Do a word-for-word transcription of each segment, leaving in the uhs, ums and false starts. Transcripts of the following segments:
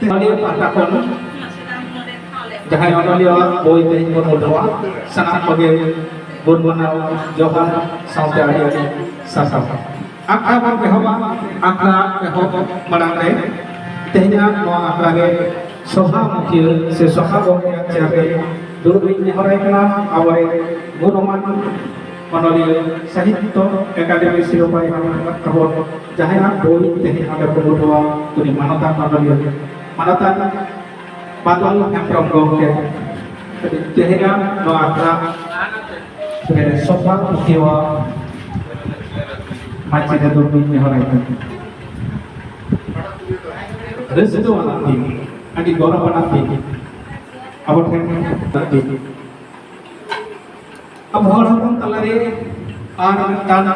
ᱚᱱᱚᱞᱤᱭᱟᱹ ᱯᱟᱦᱴᱟ ᱠᱷᱚᱱ ᱡᱟᱦᱟᱸᱭ ᱚᱱᱚᱞᱤᱭᱟᱹᱣᱟᱜ ᱵᱳᱭ ᱛᱮᱦᱮᱧ ᱵᱚᱱ ᱩᱰᱷᱟᱹᱣᱟ, ᱥᱟᱱᱟᱢ ᱠᱚᱜᱮ ᱵᱚᱱ ᱢᱟᱱᱟᱣ ᱡᱚᱦᱟᱨ, ᱥᱟᱶᱛᱮ ᱟᱹᱰᱤ ᱟᱹᱰᱤ ᱥᱟᱨᱦᱟᱣ᱾ ᱟᱠᱷᱲᱟ ᱵᱚᱱ ᱮᱦᱚᱵᱟ᱾ ᱟᱠᱷᱲᱟ ᱮᱦᱚᱵ ᱢᱟᱲᱟᱝ ᱨᱮ ᱛᱮᱦᱮᱧᱟᱜ ᱱᱚᱣᱟ ᱟᱠᱷᱲᱟ ᱨᱮ ᱥᱚᱵᱷᱟ ᱢᱩᱠᱷᱤᱭᱟᱹ ᱥᱮ ᱥᱚᱵᱷᱟ ᱜᱚᱢᱠᱮᱭᱟᱜ ᱪᱮᱭᱟᱨ ᱨᱮ ᱫᱩᱲᱩᱵ ᱤᱧ ᱱᱮᱦᱚᱨᱟᱭ ᱠᱟᱱᱟ, ᱟᱵᱚᱨᱮᱱ ᱜᱩᱱᱢᱟᱱ ᱚᱱᱚᱞᱤᱭᱟᱹ, ᱥᱟᱦᱤᱛᱛᱚ ᱮᱠᱟᱰᱮᱢᱤ ᱥᱤᱨᱯᱟᱹᱭ ᱦᱟᱢᱮᱴ ᱟᱠᱟᱫ ᱛᱟᱵᱚᱱ, ᱡᱟᱦᱟᱸᱭᱟᱜ ᱵᱳᱭ ᱛᱮᱦᱮᱧ ᱚᱸᱰᱮ ᱠᱚ ᱩᱰᱩᱠᱟ, ᱩᱱᱤ ᱢᱟᱱᱚᱛᱟᱱ ᱚᱱᱚᱞᱤᱭᱟᱹ, ᱢᱟᱱᱚᱛᱟᱱ ᱵᱟᱫᱚᱞ ᱦᱮᱢᱵᱨᱚᱢ ᱜᱚᱢᱠᱮ, ᱛᱮᱦᱮᱧᱟᱜ ᱱᱚᱣᱟ ᱟᱠᱷᱲᱟ ᱨᱮ ᱥᱚᱵᱷᱟ ᱢᱩᱠᱷᱤᱭᱟᱹᱣᱟᱜ ᱢᱟᱹᱪᱤ ᱨᱮ ᱫᱩᱲᱩᱵ ᱤᱧ ᱱᱮᱦᱚᱨᱟᱭ ᱠᱟᱱᱟ᱾ ᱨᱟᱹᱥᱠᱟᱹ ᱟᱱᱟᱜ ᱫᱤᱱ, ᱟᱹᱰᱤ ᱜᱚᱨᱚᱵᱽ ᱟᱱᱟᱜ ᱫᱤᱱ ᱟᱵᱚ ᱴᱷᱮᱱ ᱞᱟᱹᱠᱛᱤ᱾ ᱟᱵᱚ ᱦᱚᱲ ᱦᱚᱯᱚᱱ ᱛᱟᱞᱟᱨᱮ ᱟᱨ ᱢᱤᱫᱴᱟᱝ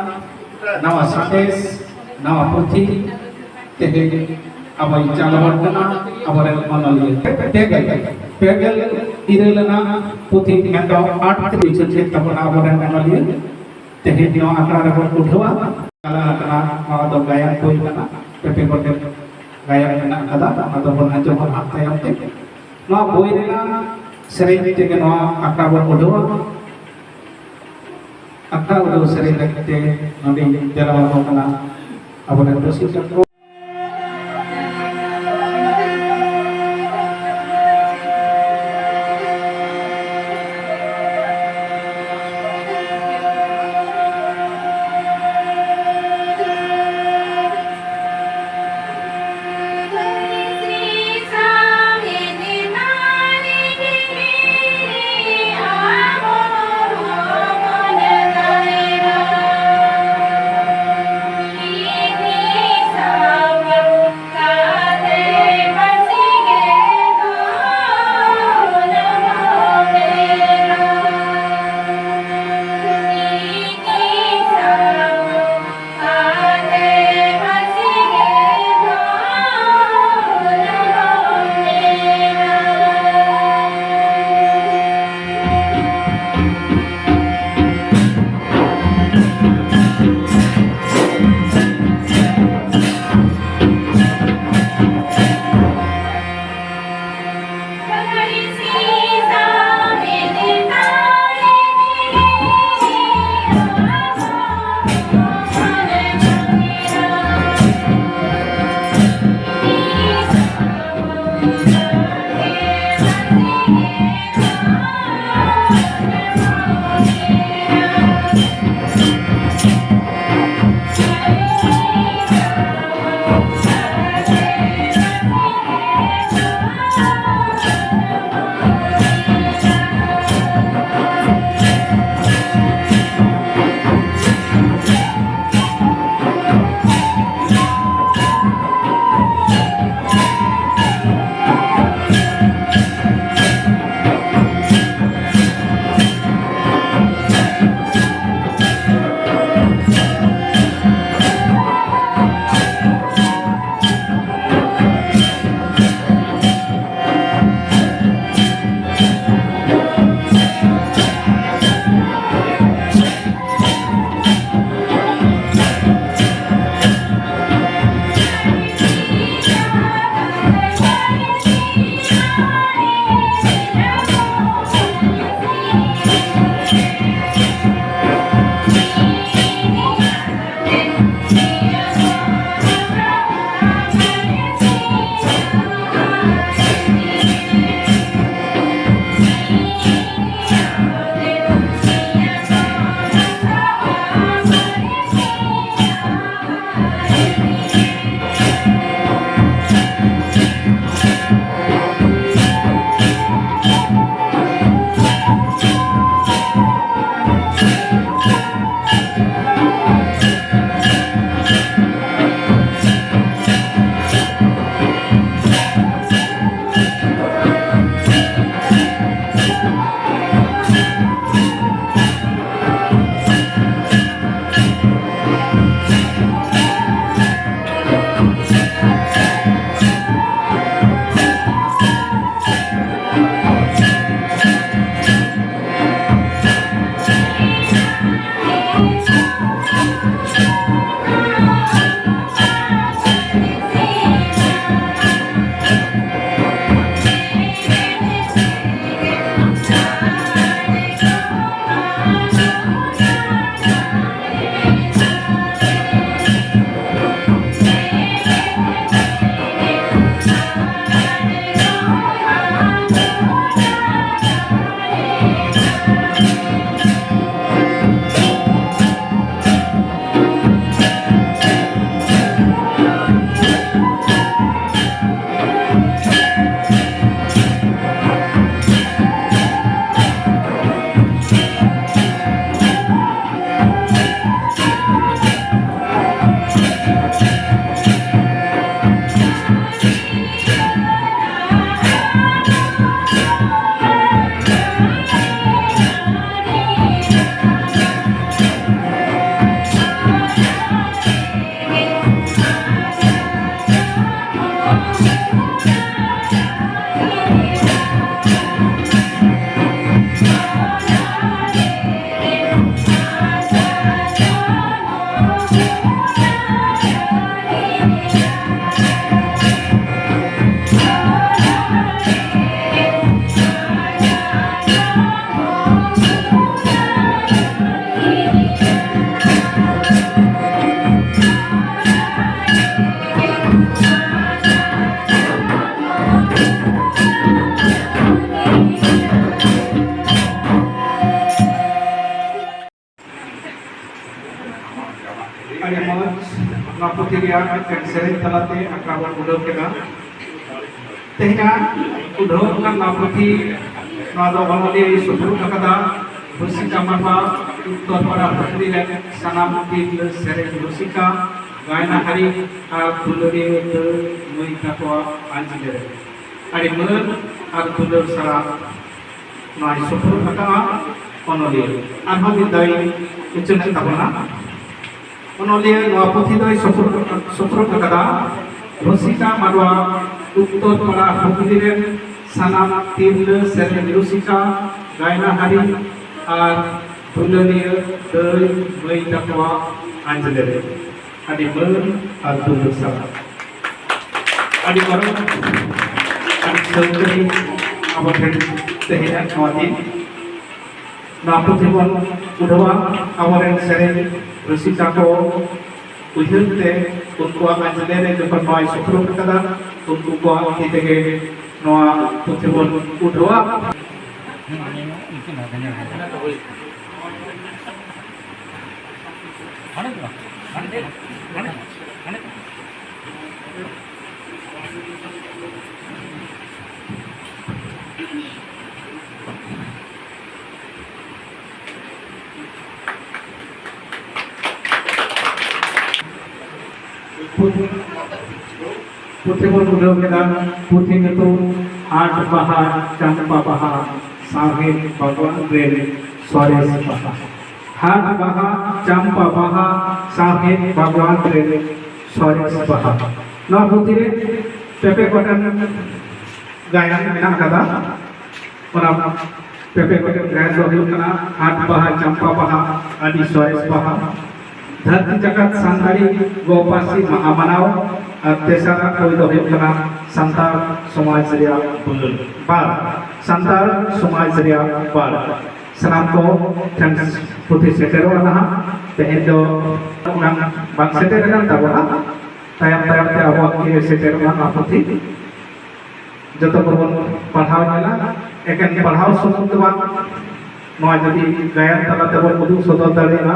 ᱱᱟᱣᱟ ᱥᱟᱸᱫᱮᱥ, ᱱᱟᱣᱟ ᱯᱩᱛᱷᱤ ᱛᱮᱦᱮᱧ ᱟᱵᱚᱭ ᱪᱟᱞ ᱟᱵᱚᱱ ᱠᱟᱱᱟ ᱟᱵᱚᱨᱮᱱ ᱚᱱᱚᱞᱤᱭᱟᱹ᱾ ᱯᱮ ᱜᱮᱞ, ᱯᱮ ᱜᱮᱞ ᱤᱨᱟᱹᱞ ᱟᱱᱟᱜ ᱯᱩᱛᱷᱤ ᱢᱮᱱᱫᱚ ᱟᱴ ᱛᱮ ᱩᱪᱷᱟᱹᱱ ᱠᱮᱫ ᱛᱟᱵᱚᱱᱟ ᱟᱵᱚᱨᱮᱱ ᱚᱱᱚᱞᱤᱭᱟᱹ᱾ ᱛᱮᱦᱮᱧ ᱱᱚᱣᱟ ᱟᱠᱷᱲᱟ ᱨᱮᱵᱚᱱ ᱩᱰᱷᱟᱹᱣᱟ᱾ ᱪᱟᱞᱟᱣ ᱟᱠᱟᱱᱟ, ᱱᱚᱣᱟ ᱫᱚ ᱜᱟᱭᱟᱱ ᱵᱳᱭ ᱠᱟᱱᱟ, ᱯᱮ ᱯᱮ ᱜᱚᱴᱮᱱ ᱜᱟᱭᱟᱱ ᱢᱮᱱᱟᱜ ᱟᱠᱟᱫᱟ, ᱚᱱᱟ ᱫᱚᱵᱚᱱ ᱟᱸᱡᱚᱢᱟ ᱦᱟᱸᱜ ᱛᱟᱭᱚᱢ ᱛᱮ᱾ ᱱᱚᱣᱟ ᱵᱳᱭ ᱨᱮᱱᱟᱜ ᱥᱮᱨᱮᱧ ᱛᱮᱜᱮ ᱱᱚᱣᱟ ᱟᱠᱷᱲᱟ ᱵᱚᱱ ᱩᱰᱷᱟᱹᱣᱟ᱾ ᱟᱠᱷᱲᱟ ᱩᱰᱷᱟᱹᱣ ᱥᱮᱨᱮᱧ ᱞᱟᱹᱜᱤᱫ ᱛᱮ ᱱᱚᱰᱮ ᱫᱮᱞᱟ ᱟᱠᱚ ᱠᱟᱱᱟ ᱟᱵᱚᱨᱮᱱ ᱨᱩᱥᱤᱠᱟ ᱠᱚ᱾ ᱨᱮᱭᱟᱜ ᱢᱤᱫᱴᱮᱱ ᱥᱮᱨᱮᱧ ᱛᱟᱞᱟᱛᱮ ᱟᱠᱷᱲᱟ ᱵᱚᱱ ᱩᱰᱟᱹᱣ ᱠᱮᱫᱟ᱾ ᱛᱮᱦᱮᱧᱟᱜ ᱩᱰᱷᱟᱹᱣ ᱟᱠᱟᱱ ᱱᱚᱣᱟ ᱯᱩᱛᱷᱤ, ᱱᱚᱣᱟ ᱫᱚ ᱚᱱᱚᱞᱤᱭᱟᱹᱭ ᱥᱩᱯᱨᱩᱫ ᱟᱠᱟᱫᱟ ᱨᱩᱥᱤᱠᱟ ᱢᱟᱰᱣᱟ, ᱩᱛᱛᱚᱨ ᱯᱟᱲᱟ ᱯᱩᱠᱷᱨᱤ ᱨᱮᱱ ᱥᱟᱱᱟᱢ ᱛᱤᱨᱞᱟᱹ ᱥᱮᱨᱮᱧ ᱨᱩᱥᱤᱠᱟ, ᱜᱟᱭᱱᱟᱦᱟᱨᱤ ᱟᱨ ᱫᱩᱞᱟᱹᱲᱤᱭᱟᱹ ᱫᱟᱹᱭ ᱢᱟᱹᱭ ᱛᱟᱠᱚᱣᱟᱜ ᱟᱸᱡᱽᱞᱮ ᱨᱮ᱾ ᱟᱹᱰᱤ ᱢᱟᱹᱱ ᱟᱨ ᱫᱩᱞᱟᱹᱲ ᱥᱟᱞᱟᱜ ᱱᱚᱣᱟᱭ ᱥᱩᱯᱨᱩᱫ ᱟᱠᱟᱫᱼᱟ ᱚᱱᱚᱞᱤᱭᱟᱹ᱾ ᱟᱨᱦᱚᱸ ᱢᱤᱫ ᱫᱷᱟᱣ ᱤᱧ ᱩᱪᱷᱟᱹᱱᱮᱫ ᱛᱟᱵᱚᱱᱟ᱾ ᱚᱱᱚᱞᱤᱭᱟᱹ ᱱᱚᱣᱟ ᱯᱩᱛᱷᱤ ᱫᱚᱭ ᱥᱩᱯᱨᱩᱫ, ᱥᱩᱯᱨᱩᱫ ᱟᱠᱟᱫᱟ ᱨᱩᱥᱤᱠᱟ ᱢᱟᱰᱣᱟ, ᱩᱛᱛᱚᱨ ᱯᱟᱲᱟ ᱦᱩᱜᱽᱞᱤ ᱨᱮᱱ ᱥᱟᱱᱟᱢ ᱛᱤᱨᱞᱟᱹ ᱥᱮᱨᱮᱧ ᱨᱩᱥᱤᱠᱟ, ᱜᱟᱭᱱᱟᱦᱟᱨᱤ ᱟᱨ ᱫᱩᱞᱟᱹᱲᱤᱭᱟᱹ ᱫᱟᱹᱭ ᱢᱟᱹᱭ ᱛᱟᱠᱚᱣᱟᱜ ᱟᱸᱡᱽᱞᱮ ᱨᱮ᱾ ᱟᱹᱰᱤ ᱢᱟᱹᱱ ᱟᱨ ᱫᱩᱞᱟᱹᱲ ᱥᱟᱞᱟᱜ᱾ ᱟᱹᱰᱤ ᱜᱚᱨᱚᱵᱽ, ᱟᱹᱰᱤ ᱥᱟᱹᱣᱠᱟᱹᱨᱤ ᱟᱵᱚ ᱴᱷᱮᱱ ᱛᱮᱦᱮᱧᱟᱜ ᱱᱚᱣᱟ ᱫᱤᱱ᱾ ᱱᱚᱣᱟ ᱯᱩᱛᱷᱤ ᱵᱚᱱ ᱩᱰᱷᱟᱹᱣᱟ ᱟᱵᱚᱨᱮᱱ ᱥᱮᱨᱮᱧ ᱨᱩᱥᱤᱠᱟ ᱠᱚ ᱩᱭᱦᱟᱹᱨ ᱛᱮ, ᱩᱱᱠᱩᱣᱟᱜ ᱟᱸᱡᱽᱞᱮ ᱨᱮ ᱡᱚᱠᱷᱚᱱ ᱱᱚᱣᱟᱭ ᱥᱩᱯᱨᱩᱫ ᱟᱠᱟᱫᱟ, ᱩᱱᱠᱩ ᱠᱚᱣᱟᱜ ᱛᱤ ᱛᱮᱜᱮ ᱱᱚᱣᱟ ᱯᱩᱛᱷᱤ ᱵᱚᱱ ᱩᱰᱷᱟᱹᱣᱟ᱾ ᱯᱩᱛᱷᱤ ᱵᱚᱱ ᱩᱰᱷᱟᱹᱣ ᱠᱮᱫᱟ᱾ ᱯᱩᱛᱷᱤ ᱧᱩᱛᱩᱢ ᱦᱟᱴ ᱵᱟᱦᱟ ᱪᱟᱢᱯᱟ ᱵᱟᱦᱟ ᱥᱟᱶᱦᱮᱫ ᱵᱟᱜᱽᱣᱟᱱ ᱨᱮ ᱥᱚᱨᱮᱥ ᱵᱟᱦᱟ᱾ ᱦᱟᱴ ᱵᱟᱦᱟ ᱪᱟᱢᱯᱟ ᱵᱟᱦᱟ ᱥᱟᱶᱦᱮᱫ ᱵᱟᱜᱽᱣᱟᱱ ᱨᱮ ᱥᱚᱨᱮᱥ ᱵᱟᱦᱟ᱾ ᱱᱚᱣᱟ ᱯᱩᱛᱷᱤ ᱨᱮ ᱯᱮ ᱯᱮ ᱜᱚᱴᱟᱝ ᱜᱟᱭᱟᱱ ᱢᱮᱱᱟᱜ ᱟᱠᱟᱫᱟ᱾ ᱚᱱᱟ ᱯᱮ ᱯᱮ ᱜᱚᱴᱟᱝ ᱜᱟᱭᱟᱱ ᱫᱚ ᱦᱩᱭᱩᱜ ᱠᱟᱱᱟ ᱦᱟᱴ ᱵᱟᱦᱟ ᱪᱟᱢᱯᱟ ᱵᱟᱦᱟ ᱟᱹᱰᱤ ᱥᱚᱨᱮᱥ ᱵᱟᱦᱟ, ᱫᱷᱟᱹᱨᱛᱤ ᱡᱟᱠᱟᱛ ᱥᱟᱱᱛᱟᱲᱤ ᱜᱚ ᱯᱟᱹᱨᱥᱤ ᱢᱟᱦᱟ ᱢᱟᱱᱟᱣ, ᱟᱨ ᱛᱮᱥᱟᱨᱟᱜ ᱵᱳᱭ ᱫᱚ ᱦᱩᱭᱩᱜ ᱠᱟᱱᱟ ᱥᱟᱱᱛᱟᱲ ᱥᱚᱢᱟᱡᱽ ᱨᱮᱭᱟᱜ ᱵᱟᱹᱲ, ᱵᱟᱲ, ᱥᱟᱱᱛᱟᱲ ᱥᱚᱢᱟᱡᱽ ᱨᱮᱭᱟᱜ ᱵᱟᱲ᱾ ᱥᱟᱱᱟᱢ ᱠᱚ ᱴᱷᱮᱱ ᱯᱩᱛᱷᱤ ᱥᱮᱴᱮᱨᱚᱜᱼᱟ ᱱᱟᱦᱟᱜ᱾ ᱛᱮᱦᱮᱧ ᱫᱚ ᱵᱟᱝ, ᱵᱟᱝ ᱥᱮᱴᱮᱨ ᱟᱠᱟᱱ ᱛᱟᱵᱚᱱᱟ, ᱛᱟᱭᱚᱢ ᱛᱟᱭᱚᱢ ᱛᱮ ᱟᱵᱚᱣᱟᱜ ᱛᱤᱨᱮ ᱥᱮᱴᱮᱨᱚᱜᱼᱟ ᱱᱚᱣᱟ ᱯᱩᱛᱷᱤ᱾ ᱡᱚᱛᱚ ᱠᱚᱵᱚᱱ ᱯᱟᱲᱦᱟᱣ ᱧᱮᱞᱟ᱾ ᱮᱠᱮᱱ ᱯᱟᱲᱦᱟᱣ ᱥᱩᱢᱩᱝ ᱫᱚ ᱵᱟᱝ, ᱱᱚᱣᱟ ᱡᱩᱫᱤ ᱜᱟᱭᱟᱱ ᱛᱟᱞᱟ ᱛᱮᱵᱚᱱ ᱩᱫᱩᱜ ᱥᱚᱫᱚᱨ ᱫᱟᱲᱮᱭᱟᱜᱼᱟ,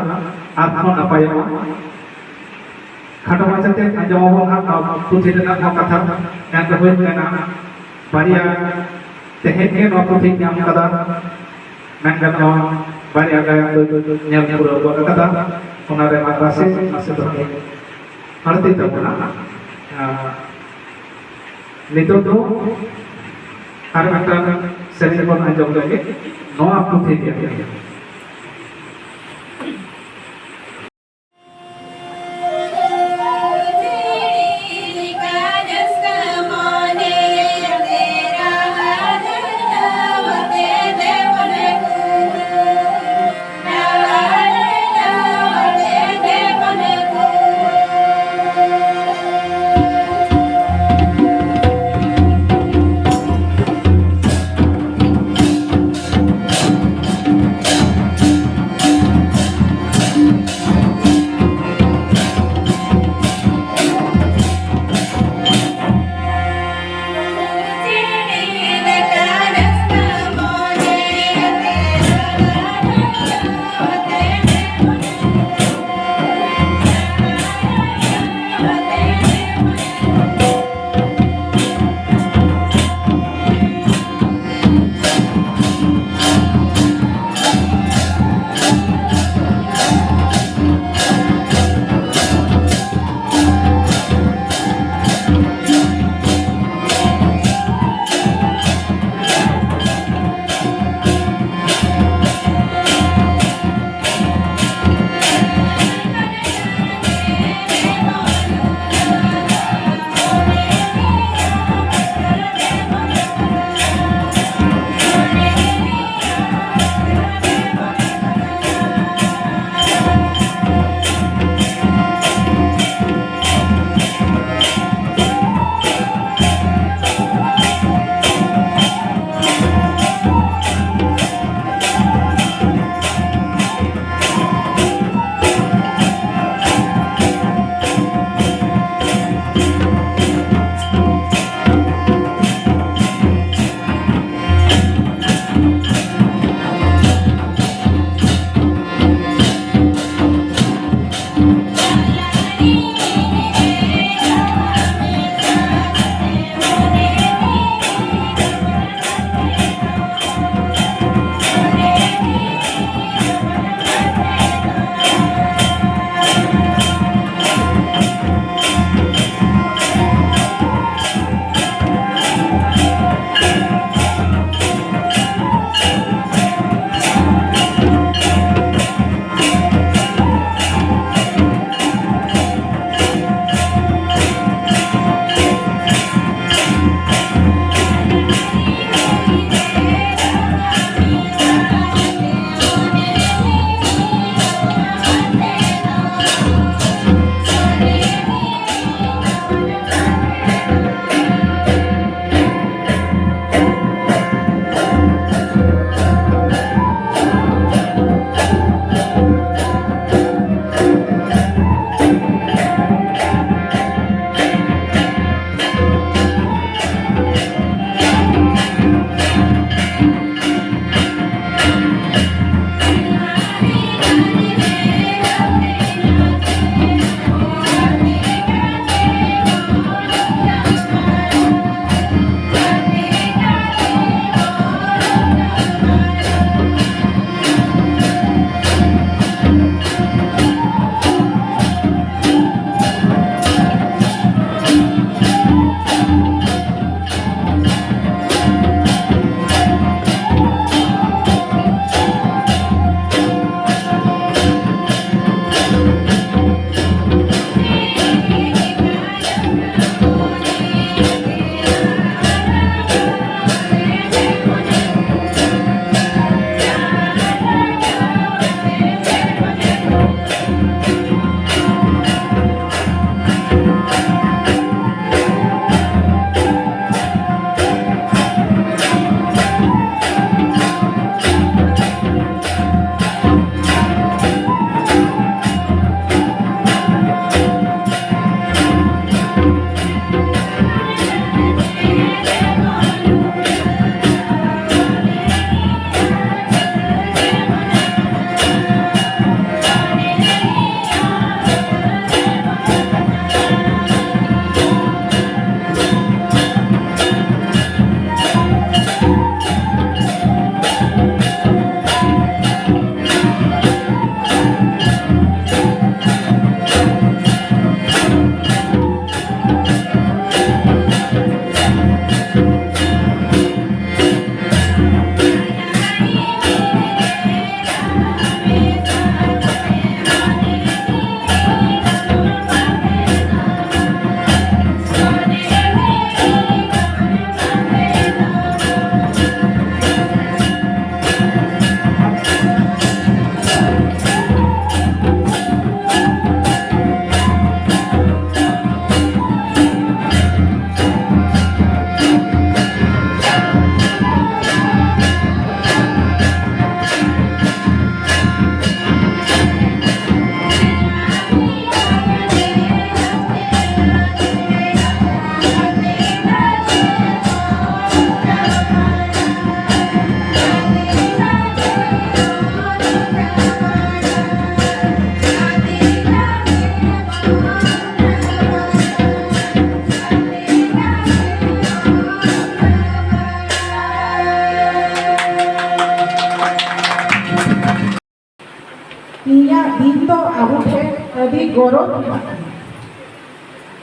ᱟᱨᱦᱚᱸ ᱱᱟᱯᱟᱭᱚᱜᱼᱟ᱾ ᱠᱷᱟᱴᱚ ᱢᱟᱪᱷᱟᱛᱮ ᱟᱸᱡᱚᱢ ᱟᱵᱚᱱ ᱦᱟᱸᱜ ᱱᱚᱣᱟ ᱯᱩᱛᱷᱤ ᱨᱮᱱᱟᱜ ᱦᱚᱸ ᱠᱟᱛᱷᱟ᱾ ᱢᱮᱱ ᱫᱚ ᱦᱩᱭᱩᱜ ᱠᱟᱱᱟ, ᱵᱟᱨᱭᱟ ᱛᱮᱦᱮᱧ ᱜᱮ ᱱᱚᱣᱟ ᱯᱩᱛᱷᱤᱧ ᱧᱟᱢ ᱠᱟᱫᱟ, ᱢᱮᱱ ᱜᱟᱱᱚᱜᱼᱟ ᱵᱟᱨᱭᱟ ᱜᱟᱭᱟᱱ ᱫᱚ ᱧᱮᱞ ᱯᱩᱨᱟᱹᱣ ᱜᱚᱫ ᱠᱟᱫᱟ᱾ ᱚᱱᱟ ᱨᱮᱱᱟᱜ ᱨᱟᱥᱮ ᱱᱟᱥᱮ ᱫᱚ ᱟᱹᱰᱤ ᱵᱟᱹᱲᱛᱤ ᱛᱟᱵᱚᱱᱟ᱾ ᱟᱨ ᱱᱤᱛᱚᱜ ᱫᱚ ᱟᱨ ᱢᱤᱫᱴᱟᱝ ᱥᱮᱨᱮᱧ ᱵᱚᱱ ᱟᱸᱡᱚᱢ ᱞᱮᱜᱮ ᱱᱚᱣᱟ ᱯᱩᱛᱷᱤ ᱨᱮᱭᱟᱜ᱾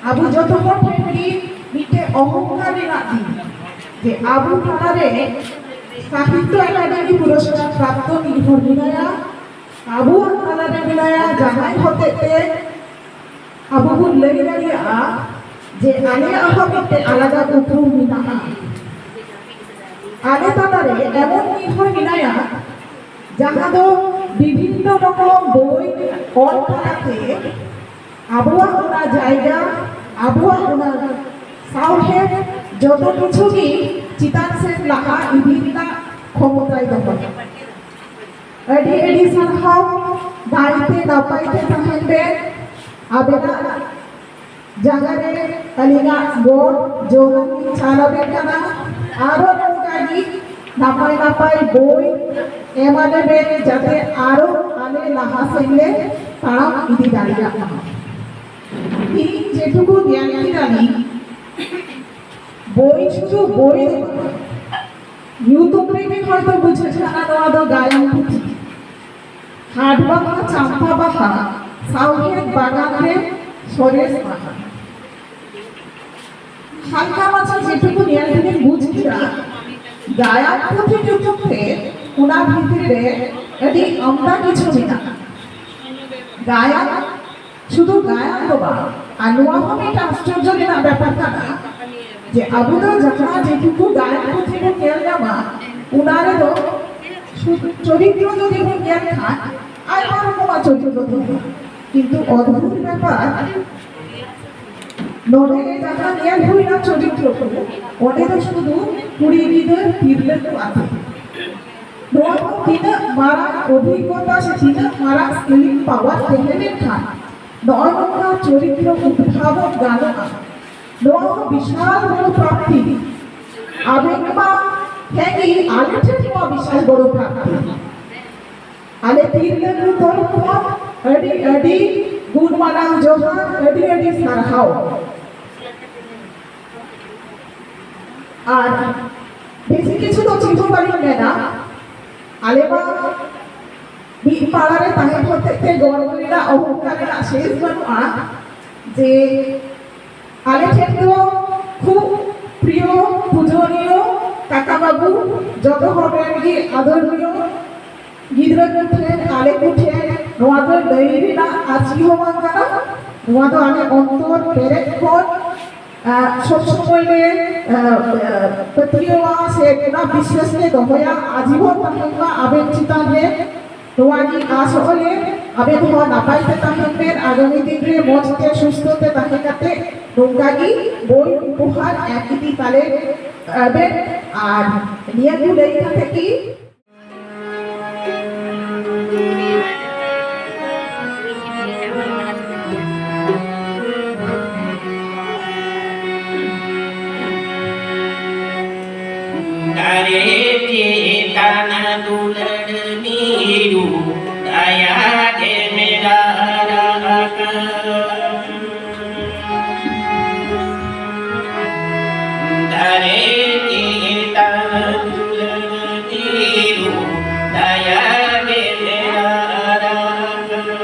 ᱟᱵᱚ ᱡᱚᱛᱚ ᱦᱚᱲ ᱴᱷᱮᱱ ᱜᱮ ᱢᱤᱫᱴᱮᱱ ᱚᱦᱚᱝᱠᱟᱨ ᱨᱮᱱᱟᱜ ᱫᱤᱱ, ᱡᱮ ᱟᱵᱚ ᱛᱟᱞᱟᱨᱮ ᱥᱟᱦᱤᱛᱛᱚ ᱮᱠᱟᱰᱮᱢᱤ ᱯᱩᱨᱚᱥᱠᱟᱨ ᱯᱨᱟᱯᱛᱚ ᱢᱤᱫ ᱦᱚᱲ ᱢᱮᱱᱟᱭᱟ, ᱟᱵᱚᱣᱟᱜ ᱛᱟᱞᱟᱨᱮ ᱢᱮᱱᱟᱭᱟ, ᱡᱟᱦᱟᱸᱭ ᱦᱚᱛᱮᱡ ᱛᱮ ᱟᱵᱚ ᱵᱚᱱ ᱞᱟᱹᱭ ᱫᱟᱲᱮᱭᱟᱜᱼᱟ ᱡᱮ ᱟᱞᱮᱭᱟᱜ ᱦᱚᱸ ᱢᱤᱫᱴᱮᱱ ᱟᱞᱟᱫᱟ ᱩᱯᱨᱩᱢ ᱢᱮᱱᱟᱜᱼᱟ᱾ ᱟᱞᱮ ᱛᱟᱞᱟᱨᱮ ᱮᱢᱚᱱ ᱢᱤᱫ ᱦᱚᱲ ᱢᱮᱱᱟᱭᱟ, ᱡᱟᱦᱟᱸ ᱫᱚ ᱵᱤᱵᱷᱤᱱᱱᱚ ᱨᱚᱠᱚᱢ ᱵᱳᱭ ᱚᱞ ᱛᱟᱞᱟᱛᱮ ᱟᱵᱚᱣᱟᱜ ᱚᱱᱟ ᱡᱟᱭᱜᱟ, ᱟᱵᱚᱣᱟᱜ ᱚᱱᱟ ᱥᱟᱶᱦᱮᱫ, ᱡᱚᱛᱚ ᱠᱤᱪᱷᱩ ᱜᱮ ᱪᱮᱛᱟᱱ ᱥᱮᱫ ᱞᱟᱦᱟ ᱤᱫᱤ ᱨᱮᱱᱟᱜ ᱠᱷᱚᱢᱚᱛᱟᱭ ᱫᱚᱦᱚᱭᱟ᱾ ᱟᱹᱰᱤ ᱟᱹᱰᱤ ᱥᱟᱨᱦᱟᱣ, ᱱᱟᱭᱛᱮ ᱱᱟᱯᱟᱭ ᱛᱮ ᱛᱟᱦᱮᱱ ᱵᱮᱱ᱾ ᱟᱵᱮᱱᱟᱜ ᱡᱟᱭᱜᱟ ᱨᱮ ᱟᱹᱞᱤᱧᱟᱜ ᱜᱚᱰ ᱡᱚᱦᱟᱨ ᱞᱤᱧ ᱪᱟᱞ ᱟᱵᱮᱱ ᱠᱟᱱᱟ᱾ ᱟᱨᱚ ᱱᱚᱝᱠᱟ ᱜᱮ ᱱᱟᱯᱟᱭ ᱱᱟᱯᱟᱭ ᱵᱳᱭ ᱮᱢᱟᱞᱮ ᱵᱮᱱ, ᱡᱟᱛᱮ ᱟᱨᱚ ᱟᱞᱮ ᱞᱟᱦᱟ ᱥᱮᱫ ᱞᱮ ᱛᱟᱲᱟᱢ ᱤᱫᱤ ᱫᱟᱲᱮᱭᱟᱜ ᱢᱟ᱾ ᱛᱤᱦᱤᱧ ᱡᱮᱴᱩᱠᱩ ᱧᱮᱞ ᱠᱮᱫᱟᱞᱤᱧ, ᱵᱳᱭ ᱥᱩᱫᱷᱩ ᱵᱳᱭ ᱫᱚ ᱵᱟᱝ, ᱧᱩᱛᱩᱢ ᱨᱮᱜᱮ ᱦᱚᱭᱛᱚ ᱵᱩᱡᱷᱟᱹᱜ ᱠᱟᱱᱟ ᱱᱚᱣᱟ ᱫᱚ ᱜᱟᱭᱟᱱ ᱯᱩᱛᱷᱤ᱾ ᱦᱟᱴ ᱵᱟᱦᱟ ᱪᱟᱢᱯᱟ ᱵᱟᱦᱟ, ᱥᱟᱶᱦᱮᱫ ᱵᱟᱜᱟᱱ ᱨᱮ ᱥᱚᱨᱮᱥ ᱵᱟᱦᱟ᱾ ᱦᱟᱞᱠᱟ ᱢᱟᱪᱷᱟ ᱡᱮᱴᱩᱠᱩ ᱧᱮᱞ ᱛᱮᱵᱤᱱ ᱵᱩᱡᱽ ᱠᱮᱫᱟ, ᱜᱟᱭᱟᱱ ᱯᱩᱛᱷᱤ ᱧᱩᱛᱩᱢ ᱛᱮ ᱚᱱᱟ ᱵᱷᱤᱛᱨᱤ ᱨᱮ ᱟᱹᱰᱤ ᱟᱢᱫᱟ ᱠᱤᱪᱷᱩ ᱢᱮᱱᱟᱜᱼᱟ᱾ ᱜᱟᱭᱟᱱ ᱥᱩᱫᱷᱩ ᱜᱟᱭᱟᱱ ᱫᱚ ᱵᱟᱝ, ᱟᱨ ᱱᱚᱣᱟ ᱦᱚᱸ ᱢᱤᱫᱴᱟᱝ ᱟᱥᱪᱚᱨᱡᱚ ᱨᱮᱱᱟᱜ ᱵᱮᱯᱟᱨ ᱠᱟᱱᱟ ᱡᱮ ᱟᱵᱚ ᱫᱚ ᱡᱟᱦᱟᱸ ᱡᱮᱴᱩᱠᱩ ᱜᱟᱭᱟᱱ ᱯᱩᱛᱷᱤ ᱵᱚᱱ ᱧᱮᱞ ᱧᱟᱢᱟ, ᱚᱱᱟ ᱨᱮᱫᱚ ᱥᱩᱫᱷᱩ ᱪᱚᱨᱤᱛᱨᱚ ᱡᱩᱫᱤ ᱵᱚᱱ ᱧᱮᱞ ᱠᱷᱟᱱ ᱟᱭᱢᱟ ᱨᱚᱠᱚᱢᱟᱜ ᱪᱚᱨᱤᱛᱨᱚ ᱛᱟᱦᱮᱱᱟ, ᱠᱤᱱᱛᱩ ᱚᱫᱵᱷᱩᱛ ᱵᱮᱯᱟᱨ ᱱᱚᱰᱮ ᱡᱟᱦᱟᱸ ᱧᱮᱞ ᱦᱩᱭᱱᱟ ᱪᱚᱨᱤᱛᱨᱚ ᱠᱚ, ᱚᱸᱰᱮ ᱫᱚ ᱥᱩᱫᱷᱩ ᱠᱩᱲᱤ ᱜᱤᱫᱟᱹᱨ ᱛᱤᱨᱞᱟᱹ ᱠᱚ ᱟᱛᱮ᱾ ᱱᱚᱣᱟ ᱠᱚ ᱛᱤᱱᱟᱹᱜ ᱢᱟᱨᱟᱝ ᱚᱵᱷᱤᱜᱽᱜᱚᱛᱟ ᱥᱮ ᱛᱤᱱᱟᱹᱜ ᱢᱟᱨᱟᱝ ᱥᱠᱤᱞᱤᱝ ᱯᱟᱣᱟᱨ ᱛᱟᱦᱮᱸ ᱞᱮᱱᱠᱷᱟᱱ ᱱᱚᱜᱼᱚ ᱱᱚᱝᱠᱟ ᱪᱚᱨᱤᱛᱨᱚ ᱩᱫᱵᱷᱟᱵᱚᱱ ᱜᱟᱱᱚᱜᱼᱟ, ᱱᱚᱣᱟ ᱦᱚᱸ ᱵᱤᱥᱟᱞ ᱵᱚᱲᱚ ᱯᱨᱟᱯᱛᱤ᱾ ᱟᱵᱮᱱ ᱢᱟ ᱦᱮᱸ ᱜᱮ, ᱟᱞᱮ ᱴᱷᱮᱱ ᱱᱚᱣᱟ ᱵᱤᱥᱟᱞ ᱵᱚᱲᱚ ᱯᱨᱟᱯᱛᱤ᱾ ᱟᱞᱮ ᱛᱤᱨᱞᱟᱹ ᱠᱚ ᱛᱚᱨᱚᱯ ᱠᱷᱚᱱ ᱟᱹᱰᱤ ᱟᱹᱰᱤ ᱜᱩᱱ ᱢᱟᱱᱟᱣ ᱡᱚᱦᱟᱨ, ᱟᱹᱰᱤ ᱟᱹᱰᱤ ᱥᱟᱨᱦᱟᱣ᱾ ᱟᱨ ᱵᱮᱥᱤ ᱠᱤᱪᱷᱩ ᱫᱚ ᱪᱮᱫ ᱦᱚᱸ ᱵᱟᱹᱞᱤᱧ ᱢᱮᱱᱟ᱾ ᱟᱞᱮ ᱢᱟ ᱢᱤᱫ ᱯᱟᱲᱟ ᱨᱮ ᱛᱟᱦᱮᱸ ᱦᱚᱛᱮᱡ ᱛᱮ ᱜᱚᱨᱵᱚ ᱨᱮᱱᱟᱜ ᱚᱦᱚᱝᱠᱟᱨ ᱨᱮᱱᱟᱜ ᱥᱮᱥ ᱵᱟᱹᱱᱩᱜᱼᱟ᱾ ᱡᱮ ᱟᱞᱮ ᱴᱷᱮᱱ ᱫᱚ ᱠᱷᱩᱵ ᱯᱨᱤᱭᱚ ᱯᱩᱡᱚᱱᱤᱭᱚ ᱠᱟᱠᱟ ᱵᱟᱹᱵᱩ, ᱡᱚᱛᱚ ᱦᱚᱲ ᱨᱮᱱ ᱜᱮ ᱟᱫᱚᱨᱱᱤᱭᱚ ᱜᱤᱫᱽᱨᱟᱹ ᱠᱚ ᱴᱷᱮᱱ, ᱟᱞᱮ ᱠᱚ ᱴᱷᱮᱱ ᱱᱚᱣᱟ ᱫᱚ ᱞᱟᱹᱭ ᱨᱮᱱᱟᱜ ᱟᱨ ᱪᱮᱫ ᱦᱚᱸ ᱵᱟᱝ ᱠᱟᱱᱟ᱾ ᱱᱚᱣᱟ ᱫᱚ ᱟᱞᱮ ᱚᱱᱛᱚᱨ ᱯᱮᱨᱮᱡ ᱠᱷᱚᱱ, ᱟᱸ, ᱥᱚᱵ ᱥᱚᱢᱚᱭ ᱞᱮ, ᱟᱸ, ᱟᱸ, ᱯᱟᱹᱛᱭᱟᱹᱣᱟ ᱥᱮ ᱚᱱᱟ ᱵᱤᱥᱣᱟᱥ ᱞᱮ ᱫᱚᱦᱚᱭᱟ᱾ ᱟᱡᱤᱵᱚᱱ ᱛᱟᱦᱮᱱ ᱢᱟ ᱟᱵᱮᱱ ᱪᱮᱛᱟᱱ ᱨᱮ ᱱᱚᱣᱟ ᱜᱮ ᱟᱥᱚᱜ ᱟᱞᱮ, ᱟᱵᱮᱱ ᱦᱚᱸ ᱱᱟᱯᱟᱭ ᱛᱮ ᱛᱟᱦᱮᱱ ᱵᱮᱱ, ᱟᱜᱟᱢᱤ ᱫᱤᱱ ᱨᱮ ᱢᱚᱡᱽ ᱛᱮ ᱥᱩᱥᱛᱷᱚ ᱛᱮ ᱛᱟᱦᱮᱸ ᱠᱟᱛᱮ ᱱᱚᱝᱠᱟ ᱜᱮ ᱵᱳᱭ ᱩᱯᱚᱦᱟᱨ ᱮᱢ ᱤᱫᱤ ᱛᱟᱞᱮ ᱵᱮᱱ᱾ ᱟᱨ ᱱᱤᱭᱟᱹ ᱠᱚ ᱞᱟᱹᱭ ᱠᱟᱛᱮ ᱜᱮ ᱫᱟᱨᱮ ᱪᱮᱛᱟᱱ ᱫᱩᱞᱟᱹᱲ ᱢᱤᱨᱩ ᱫᱟᱭᱟ ᱜᱮ ᱢᱮᱞᱟ ᱨᱟᱠᱟᱵ᱾ ᱫᱟᱨᱮ ᱪᱮᱛᱟᱱ ᱫᱩᱞᱟᱹᱲ ᱢᱤᱨᱩ ᱫᱟᱭᱟ ᱜᱮ ᱢᱮᱞᱟ ᱨᱟᱠᱟᱵ᱾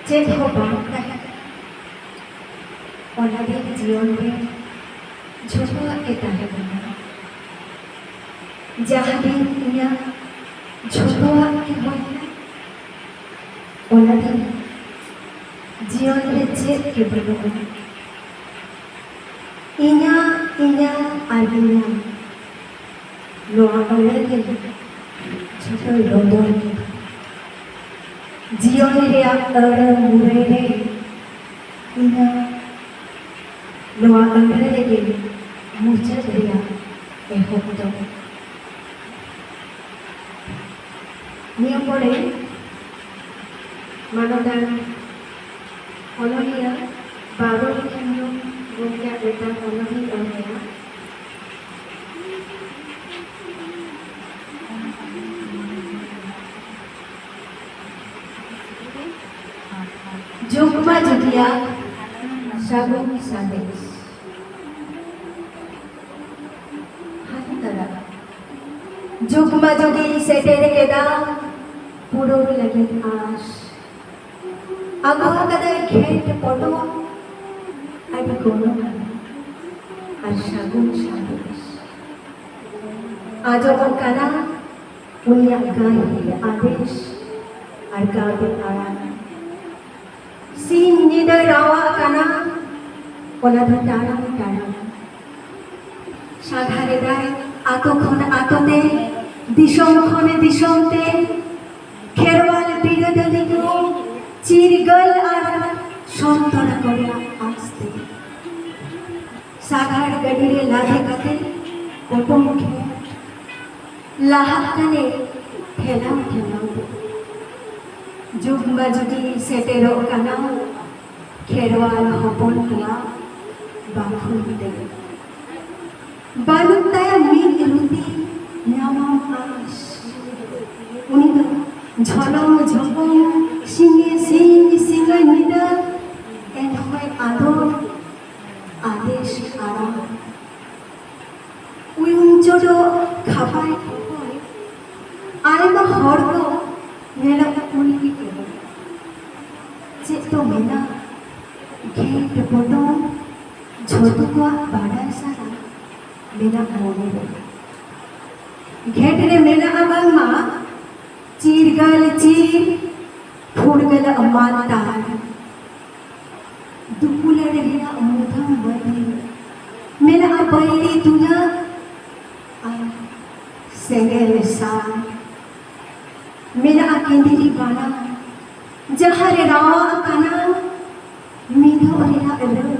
ᱪᱮᱫ ᱦᱚᱸ ᱵᱟᱝ ᱛᱟᱦᱮᱸ ᱠᱟᱱᱟ᱾ ᱚᱱᱟ ᱫᱤᱱ ᱡᱤᱭᱚᱱ ᱨᱮ ᱡᱷᱚᱛᱚᱣᱟᱜ ᱜᱮ ᱛᱟᱦᱮᱸ ᱠᱟᱱᱟ᱾ ᱡᱟᱦᱟᱸ ᱫᱤᱱ ᱤᱧᱟᱹᱜ ᱡᱷᱚᱛᱚᱣᱟᱜ ᱜᱮ ᱦᱩᱭᱱᱟ, ᱚᱱᱟ ᱫᱤᱱ ᱡᱤᱭᱚᱱ ᱨᱮ ᱪᱮᱫ ᱜᱮ ᱵᱟᱹᱱᱩᱜᱼᱟ᱾ ᱤᱧᱟᱹᱜ, ᱤᱧᱟᱹᱜ ᱟᱨ ᱤᱧᱟᱹᱜ, ᱱᱚᱣᱟ ᱟᱹᱲᱟᱹ ᱜᱮ ᱡᱷᱚᱛᱚᱭ ᱨᱚᱫᱚᱱ ᱠᱮᱫᱟ᱾ ᱡᱤᱭᱚᱱ ᱨᱮᱭᱟᱜ ᱟᱹᱲᱟᱹ ᱢᱩᱨᱟᱹᱭ ᱨᱮ ᱤᱧᱟᱹᱜ, ᱱᱚᱣᱟ ᱟᱹᱲᱟᱹ ᱨᱮᱜᱮ ᱢᱩᱪᱟᱹᱫ ᱨᱮᱭᱟᱜ ᱮᱦᱚᱵ ᱫᱚ᱾ ᱱᱤᱭᱟᱹ ᱯᱚᱨᱮ ᱢᱟᱱᱚᱛᱟᱱ ᱚᱱᱚᱞᱤᱭᱟᱹ ᱵᱟᱨᱚ ᱦᱮᱢᱵᱽᱨᱚᱢ ᱜᱚᱢᱠᱮᱭᱟᱜ ᱢᱤᱫᱴᱟᱝ ᱚᱱᱚᱞᱤᱧ ᱮᱢ ᱟᱭᱟ᱾ ᱡᱩᱜᱽᱢᱟ ᱡᱩᱜᱤᱭᱟᱜ ᱥᱟᱹᱜᱩᱱ ᱥᱟᱸᱫᱮᱥ᱾ ᱦᱟᱹᱱ ᱛᱟᱨᱟ᱾ ᱡᱩᱜᱽᱢᱟ ᱡᱩᱜᱤ ᱥᱮᱴᱮᱨ ᱠᱮᱫᱟ ᱯᱩᱨᱟᱹᱣ ᱞᱟᱹᱜᱤᱫ ᱟᱸᱥ᱾ ᱟᱹᱜᱩ ᱟᱠᱟᱫᱟᱭ ᱜᱷᱮᱸᱴ ᱯᱚᱴᱚᱢ, ᱟᱹᱰᱤ ᱜᱚᱱᱚᱝ ᱟᱱᱟᱜ ᱟᱨ ᱥᱟᱹᱜᱩᱱ ᱥᱟᱸᱫᱮᱥ᱾ ᱟᱸᱡᱚᱢᱚᱜ ᱠᱟᱱᱟ ᱩᱱᱤᱭᱟᱜ ᱜᱟᱹᱦᱤᱨ ᱟᱸᱫᱮᱥ ᱟᱨ ᱜᱟᱵᱮ ᱟᱲᱟᱝ᱾ ᱥᱤᱧ ᱧᱤᱫᱟᱹ ᱨᱟᱣᱟᱜ ᱠᱟᱱᱟ, ᱚᱱᱟ ᱫᱚ ᱴᱟᱲᱟᱝ ᱴᱟᱲᱟᱝ᱾ ᱥᱟᱸᱜᱷᱟᱨᱮᱫᱟᱭ ᱟᱛᱳ ᱠᱷᱚᱱ ᱟᱛᱳ ᱛᱮ, ᱫᱤᱥᱚᱢ ᱠᱷᱚᱱ ᱫᱤᱥᱚᱢ ᱛᱮ, ᱠᱷᱮᱨᱣᱟᱞ ᱵᱤᱨᱟᱹᱫᱟᱹᱞᱤ ᱠᱚ ᱪᱤᱨᱜᱟᱹᱞ ᱟᱨ ᱥᱚᱱᱛᱚᱨ ᱠᱚ ᱨᱮᱭᱟᱜ ᱟᱸᱥ ᱛᱮ᱾ ᱥᱟᱸᱜᱷᱟᱨ ᱜᱟᱹᱰᱤ ᱨᱮ ᱞᱟᱫᱮ ᱠᱟᱛᱮ ᱯᱚᱴᱚᱢ ᱴᱷᱮᱱ ᱞᱟᱦᱟᱜ ᱠᱟᱱᱮ ᱴᱷᱮᱞᱟᱣ ᱴᱷᱮᱞᱟᱣ ᱛᱮ᱾ ᱡᱩᱜᱽᱢᱟ ᱡᱩᱜᱤ ᱥᱮᱴᱮᱨᱚᱜ ᱠᱟᱱᱟ ᱠᱷᱮᱨᱣᱟᱞ ᱦᱚᱯᱚᱱ ᱠᱚᱣᱟᱜ ᱵᱟᱠᱷᱩᱞ ᱛᱮ᱾ ᱵᱟᱹᱱᱩᱜ ᱛᱟᱭᱟ ᱢᱤᱫ ᱨᱩᱛᱤ ᱧᱟᱢᱟᱢ ᱟᱸᱥ᱾ ᱩᱱᱤ ᱫᱚ ᱡᱷᱚᱞᱚᱝ ᱡᱷᱚᱯᱚᱝ ᱥᱤᱧᱮ ᱥᱤᱧ ᱥᱤᱧᱮ ᱧᱤᱫᱟᱹ, ᱮᱱᱦᱚᱸᱭ ᱟᱫᱚ ᱟᱫᱮᱥ ᱟᱲᱟᱝ᱾ ᱩᱭᱩᱝ ᱪᱚᱰᱚᱜ ᱠᱷᱟᱯᱟᱭ ᱠᱷᱚᱠᱚᱭ, ᱟᱭᱢᱟ ᱦᱚᱲ ᱠᱚ ᱧᱮᱞᱚᱜ ᱩᱱᱠᱤ ᱠᱚ᱾ ᱪᱮᱫ ᱫᱚ ᱢᱮᱱᱟᱜ? ᱜᱷᱮᱸᱴ ᱯᱚᱴᱚᱢ ᱡᱷᱚᱛᱚ ᱠᱚᱣᱟᱜ ᱵᱟᱰᱟᱭ ᱥᱟᱱᱟ ᱢᱮᱱᱟᱜ ᱢᱚᱱᱮ ᱨᱮ᱾ ᱜᱷᱮᱸᱴ ᱨᱮ ᱢᱮᱱᱟᱜᱼᱟ ᱵᱟᱝᱢᱟ ᱪᱤᱨᱜᱟᱹᱞ ᱪᱤᱨ ᱯᱷᱩᱨᱜᱟᱹᱞᱟᱜ ᱢᱟᱱᱛᱟᱨ᱾ ᱫᱩᱯᱩᱞᱟᱹᱲ ᱨᱮᱭᱟᱜ ᱢᱩᱫᱟᱹᱢ ᱵᱟᱹᱭᱨᱤ ᱢᱮᱱᱟᱜᱼᱟ, ᱵᱟᱹᱭᱨᱤ ᱫᱩᱞᱟᱹᱲ ᱟᱨ ᱥᱮᱸᱜᱮᱞ ᱥᱟᱨ᱾ ᱢᱮᱱᱟᱜᱼᱟ ᱠᱮᱸᱫᱽᱨᱤ ᱵᱟᱱᱟ, ᱡᱟᱦᱟᱸ ᱨᱮ ᱨᱟᱣᱟᱜ ᱠᱟᱱᱟ ᱢᱤᱫᱚᱜ ᱨᱮᱱᱟᱜ ᱨᱟᱹᱲ᱾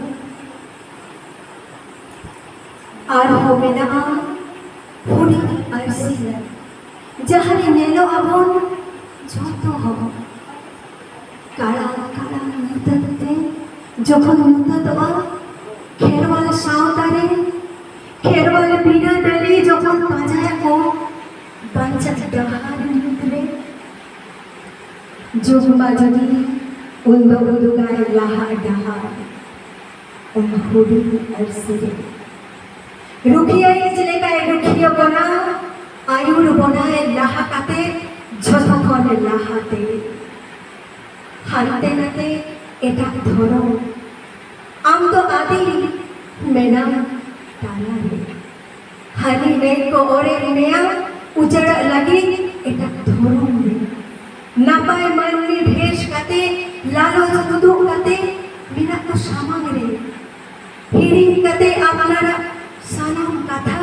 ᱟᱨᱦᱚᱸ ᱢᱮᱱᱟᱜᱼᱟ ᱦᱩᱰᱤᱧ ᱟᱹᱨᱥᱤ, ᱡᱟᱦᱟᱸ ᱨᱮ ᱧᱮᱞᱚᱜ ᱟᱵᱚᱱ ᱡᱷᱚᱛᱚ ᱦᱚᱲ᱾ ᱠᱟᱲᱟᱝ ᱠᱟᱲᱟᱝ ᱧᱩᱛᱟᱹᱛ ᱛᱮ ᱡᱚᱠᱷᱚᱱ ᱧᱩᱛᱟᱹᱛᱚᱜᱼᱟ ᱠᱷᱮᱨᱣᱟᱞ ᱥᱟᱶᱛᱟ ᱨᱮ, ᱠᱷᱮᱨᱣᱟᱞ ᱵᱤᱨᱟᱹᱫᱟᱹᱞᱤ ᱡᱚᱠᱷᱚᱱ ᱯᱟᱸᱡᱟᱭᱟᱠᱚ ᱵᱟᱧᱪᱟᱜ ᱰᱟᱦᱟᱨ ᱧᱩᱛ ᱨᱮ, ᱡᱩᱜᱽ ᱢᱟ ᱡᱩᱫᱤ ᱩᱱᱫᱚ ᱩᱫᱩᱜᱟᱭ ᱞᱟᱦᱟ ᱰᱟᱦᱟᱨ᱾ ᱚᱱᱟ ᱦᱩᱰᱤᱧ ᱟᱹᱨᱥᱤ ᱨᱮ ᱨᱩᱠᱷᱤᱭᱟᱹᱭᱤᱡ ᱞᱮᱠᱟᱭ ᱨᱩᱠᱷᱤᱭᱟᱹ ᱵᱚᱱᱟ, ᱟᱹᱭᱩᱨ ᱵᱚᱱᱟᱭ ᱞᱟᱦᱟ ᱠᱟᱛᱮ, ᱡᱷᱚᱛᱚ ᱠᱷᱚᱱ ᱞᱟᱦᱟᱛᱮ᱾ ᱦᱟᱱᱛᱮ ᱱᱟᱛᱮ ᱮᱴᱟᱜ ᱫᱷᱚᱨᱚᱢ, ᱟᱢ ᱫᱚ ᱟᱹᱫᱤ ᱢᱮᱱᱟᱢ ᱛᱟᱞᱟᱨᱮ᱾ ᱦᱟᱹᱱᱤ ᱱᱟᱹᱭ ᱠᱚ ᱚᱨᱮᱫ ᱢᱮᱭᱟ ᱩᱡᱟᱹᱲᱟᱜ ᱞᱟᱹᱜᱤᱫ ᱮᱴᱟᱜ ᱫᱷᱚᱨᱚᱢ ᱨᱮ᱾ ᱱᱟᱯᱟᱭ ᱢᱟᱹᱱᱢᱤ ᱵᱷᱮᱥ ᱠᱟᱛᱮ ᱞᱟᱞᱚᱪ ᱩᱫᱩᱜ ᱠᱟᱛᱮ ᱢᱮᱱᱟᱜ ᱠᱚ ᱥᱟᱢᱟᱝ ᱨᱮ᱾ ᱦᱤᱲᱤᱧ ᱠᱟᱛᱮ ᱟᱯᱱᱟᱨᱟᱜ ᱥᱟᱱᱟᱢ ᱠᱟᱛᱷᱟ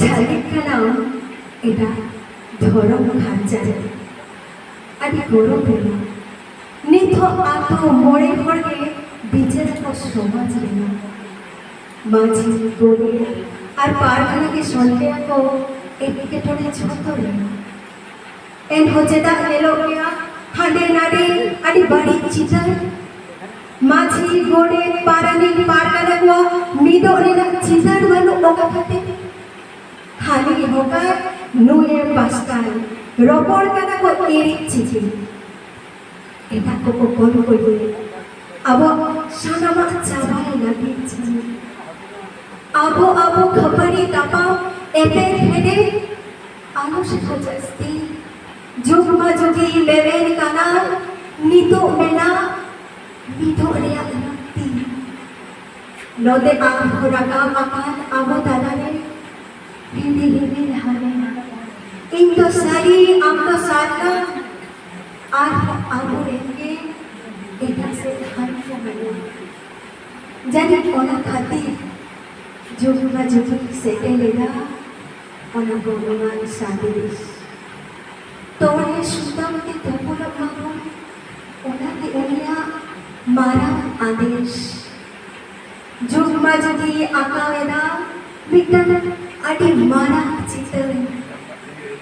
ᱡᱷᱟᱹᱞᱤᱜ ᱠᱟᱱᱟᱢ ᱮᱴᱟᱜ ᱫᱷᱚᱨᱚᱢ ᱠᱷᱟᱧᱪᱟ ᱨᱮ᱾ ᱟᱹᱰᱤ ᱜᱚᱨᱚᱵᱽ ᱨᱮᱱᱟᱜ ᱱᱤᱛ ᱦᱚᱸ ᱟᱛᱳ ᱢᱚᱬᱮ ᱦᱚᱲ ᱜᱮ ᱵᱤᱪᱟᱹᱨ ᱟᱠᱚ ᱥᱚᱢᱟᱡᱽ ᱨᱮᱱᱟᱜ᱾ ᱢᱟᱹᱡᱷᱤ, ᱜᱚᱰᱮᱛ ᱟᱨ ᱯᱟᱨᱜᱟᱱᱟ ᱜᱮ ᱥᱚᱞᱦᱮ ᱟᱠᱚ ᱮᱴᱠᱮᱴᱚᱬᱮ ᱡᱷᱚᱛᱚ ᱨᱮᱱᱟᱜ᱾ ᱮᱱᱦᱚᱸ ᱪᱮᱫᱟᱜ ᱧᱮᱞᱚᱜ ᱜᱮᱭᱟ ᱦᱟᱸᱰᱮ ᱱᱟᱰᱮ ᱟᱹᱰᱤ ᱵᱟᱹᱲᱤᱡ ᱪᱤᱛᱟᱹᱨ? ᱢᱟᱹᱡᱷᱤ, ᱜᱚᱰᱮᱛ, ᱯᱟᱨᱟᱱᱤᱠ, ᱯᱟᱨᱜᱟᱱᱟ ᱠᱚᱣᱟᱜ ᱢᱤᱫᱚᱜ ᱨᱮᱱᱟᱜ ᱪᱤᱛᱟᱹᱨ ᱵᱟᱹᱱᱩᱜ ᱚᱠᱟ ᱠᱷᱟᱹᱛᱤᱨ? ᱦᱟᱹᱱᱤ ᱦᱚᱸᱠᱟᱭ, ᱱᱩᱭᱮ ᱯᱟᱥᱠᱟᱭ, ᱨᱚᱯᱚᱲ ᱠᱟᱱᱟ ᱠᱚ ᱮᱲᱮ ᱪᱤᱠᱤ᱾ ᱮᱴᱟᱜ ᱠᱚᱠᱚ ᱠᱚᱞ ᱠᱚᱭᱮ, ᱟᱵᱚᱣᱟᱜ ᱥᱟᱱᱟᱢᱟᱜ ᱪᱟᱵᱟᱭ ᱞᱟᱹᱜᱤᱫ ᱡᱟᱹᱱᱤᱡ᱾ ᱟᱵᱚ ᱟᱵᱚ ᱠᱷᱟᱹᱯᱟᱹᱨᱤ ᱛᱟᱯᱟᱢ ᱮᱯᱮᱨ ᱦᱮᱰᱮᱡ ᱟᱞᱚ ᱥᱮᱠᱚ ᱡᱟᱹᱥᱛᱤ᱾ ᱡᱩᱜᱽ ᱢᱟ ᱡᱩᱜᱤ ᱞᱮᱵᱮᱞ ᱠᱟᱱᱟ, ᱱᱤᱛᱚᱜ ᱢᱮᱱᱟᱜ ᱢᱤᱫᱚᱜ ᱨᱮᱭᱟᱜ ᱞᱟᱹᱠᱛᱤ᱾ ᱱᱚᱛᱮ ᱟᱨᱦᱚᱸ ᱨᱟᱠᱟᱵ ᱟᱠᱟᱱ ᱟᱵᱚ ᱛᱟᱞᱟᱨᱮ ᱦᱤᱸᱫᱤ ᱦᱤᱸᱫᱤ ᱞᱟᱦᱟᱱᱮ᱾ ᱤᱧ ᱫᱚ ᱥᱟᱹᱨᱤ, ᱟᱢ ᱫᱚ ᱥᱟᱨᱱᱟ, ᱟᱨᱦᱚᱸ ᱟᱵᱚ ᱨᱮᱱ ᱜᱮ ᱮᱴᱟᱜ ᱥᱮᱫ ᱦᱟᱱ ᱠᱚ ᱢᱮᱱᱟᱜ᱾ ᱡᱟᱹᱱᱤᱡ ᱚᱱᱟ ᱠᱷᱟᱹᱛᱤᱨ ᱡᱩᱜᱽ ᱢᱟ ᱡᱩᱜᱽ ᱥᱮᱴᱮᱨ ᱞᱮᱫᱟ ᱚᱱᱟ ᱜᱚᱱᱚᱝᱟᱱ ᱥᱟᱸᱫᱮᱥ᱾ ᱛᱚᱲᱮ ᱥᱩᱛᱟᱹᱢ ᱛᱮ ᱛᱚᱯᱚᱞᱚᱜ ᱢᱟᱵᱚᱱ, ᱚᱱᱟᱜᱮ ᱩᱱᱤᱭᱟᱜ ᱢᱟᱨᱟᱝ ᱟᱸᱫᱮᱥ᱾ ᱡᱩᱜᱽ ᱢᱟ ᱡᱩᱫᱤ ᱟᱸᱠᱟᱣ ᱮᱫᱟ ᱢᱤᱫᱴᱟᱝ ᱟᱹᱰᱤ ᱢᱟᱨᱟᱝ ᱪᱤᱛᱟᱹᱨ,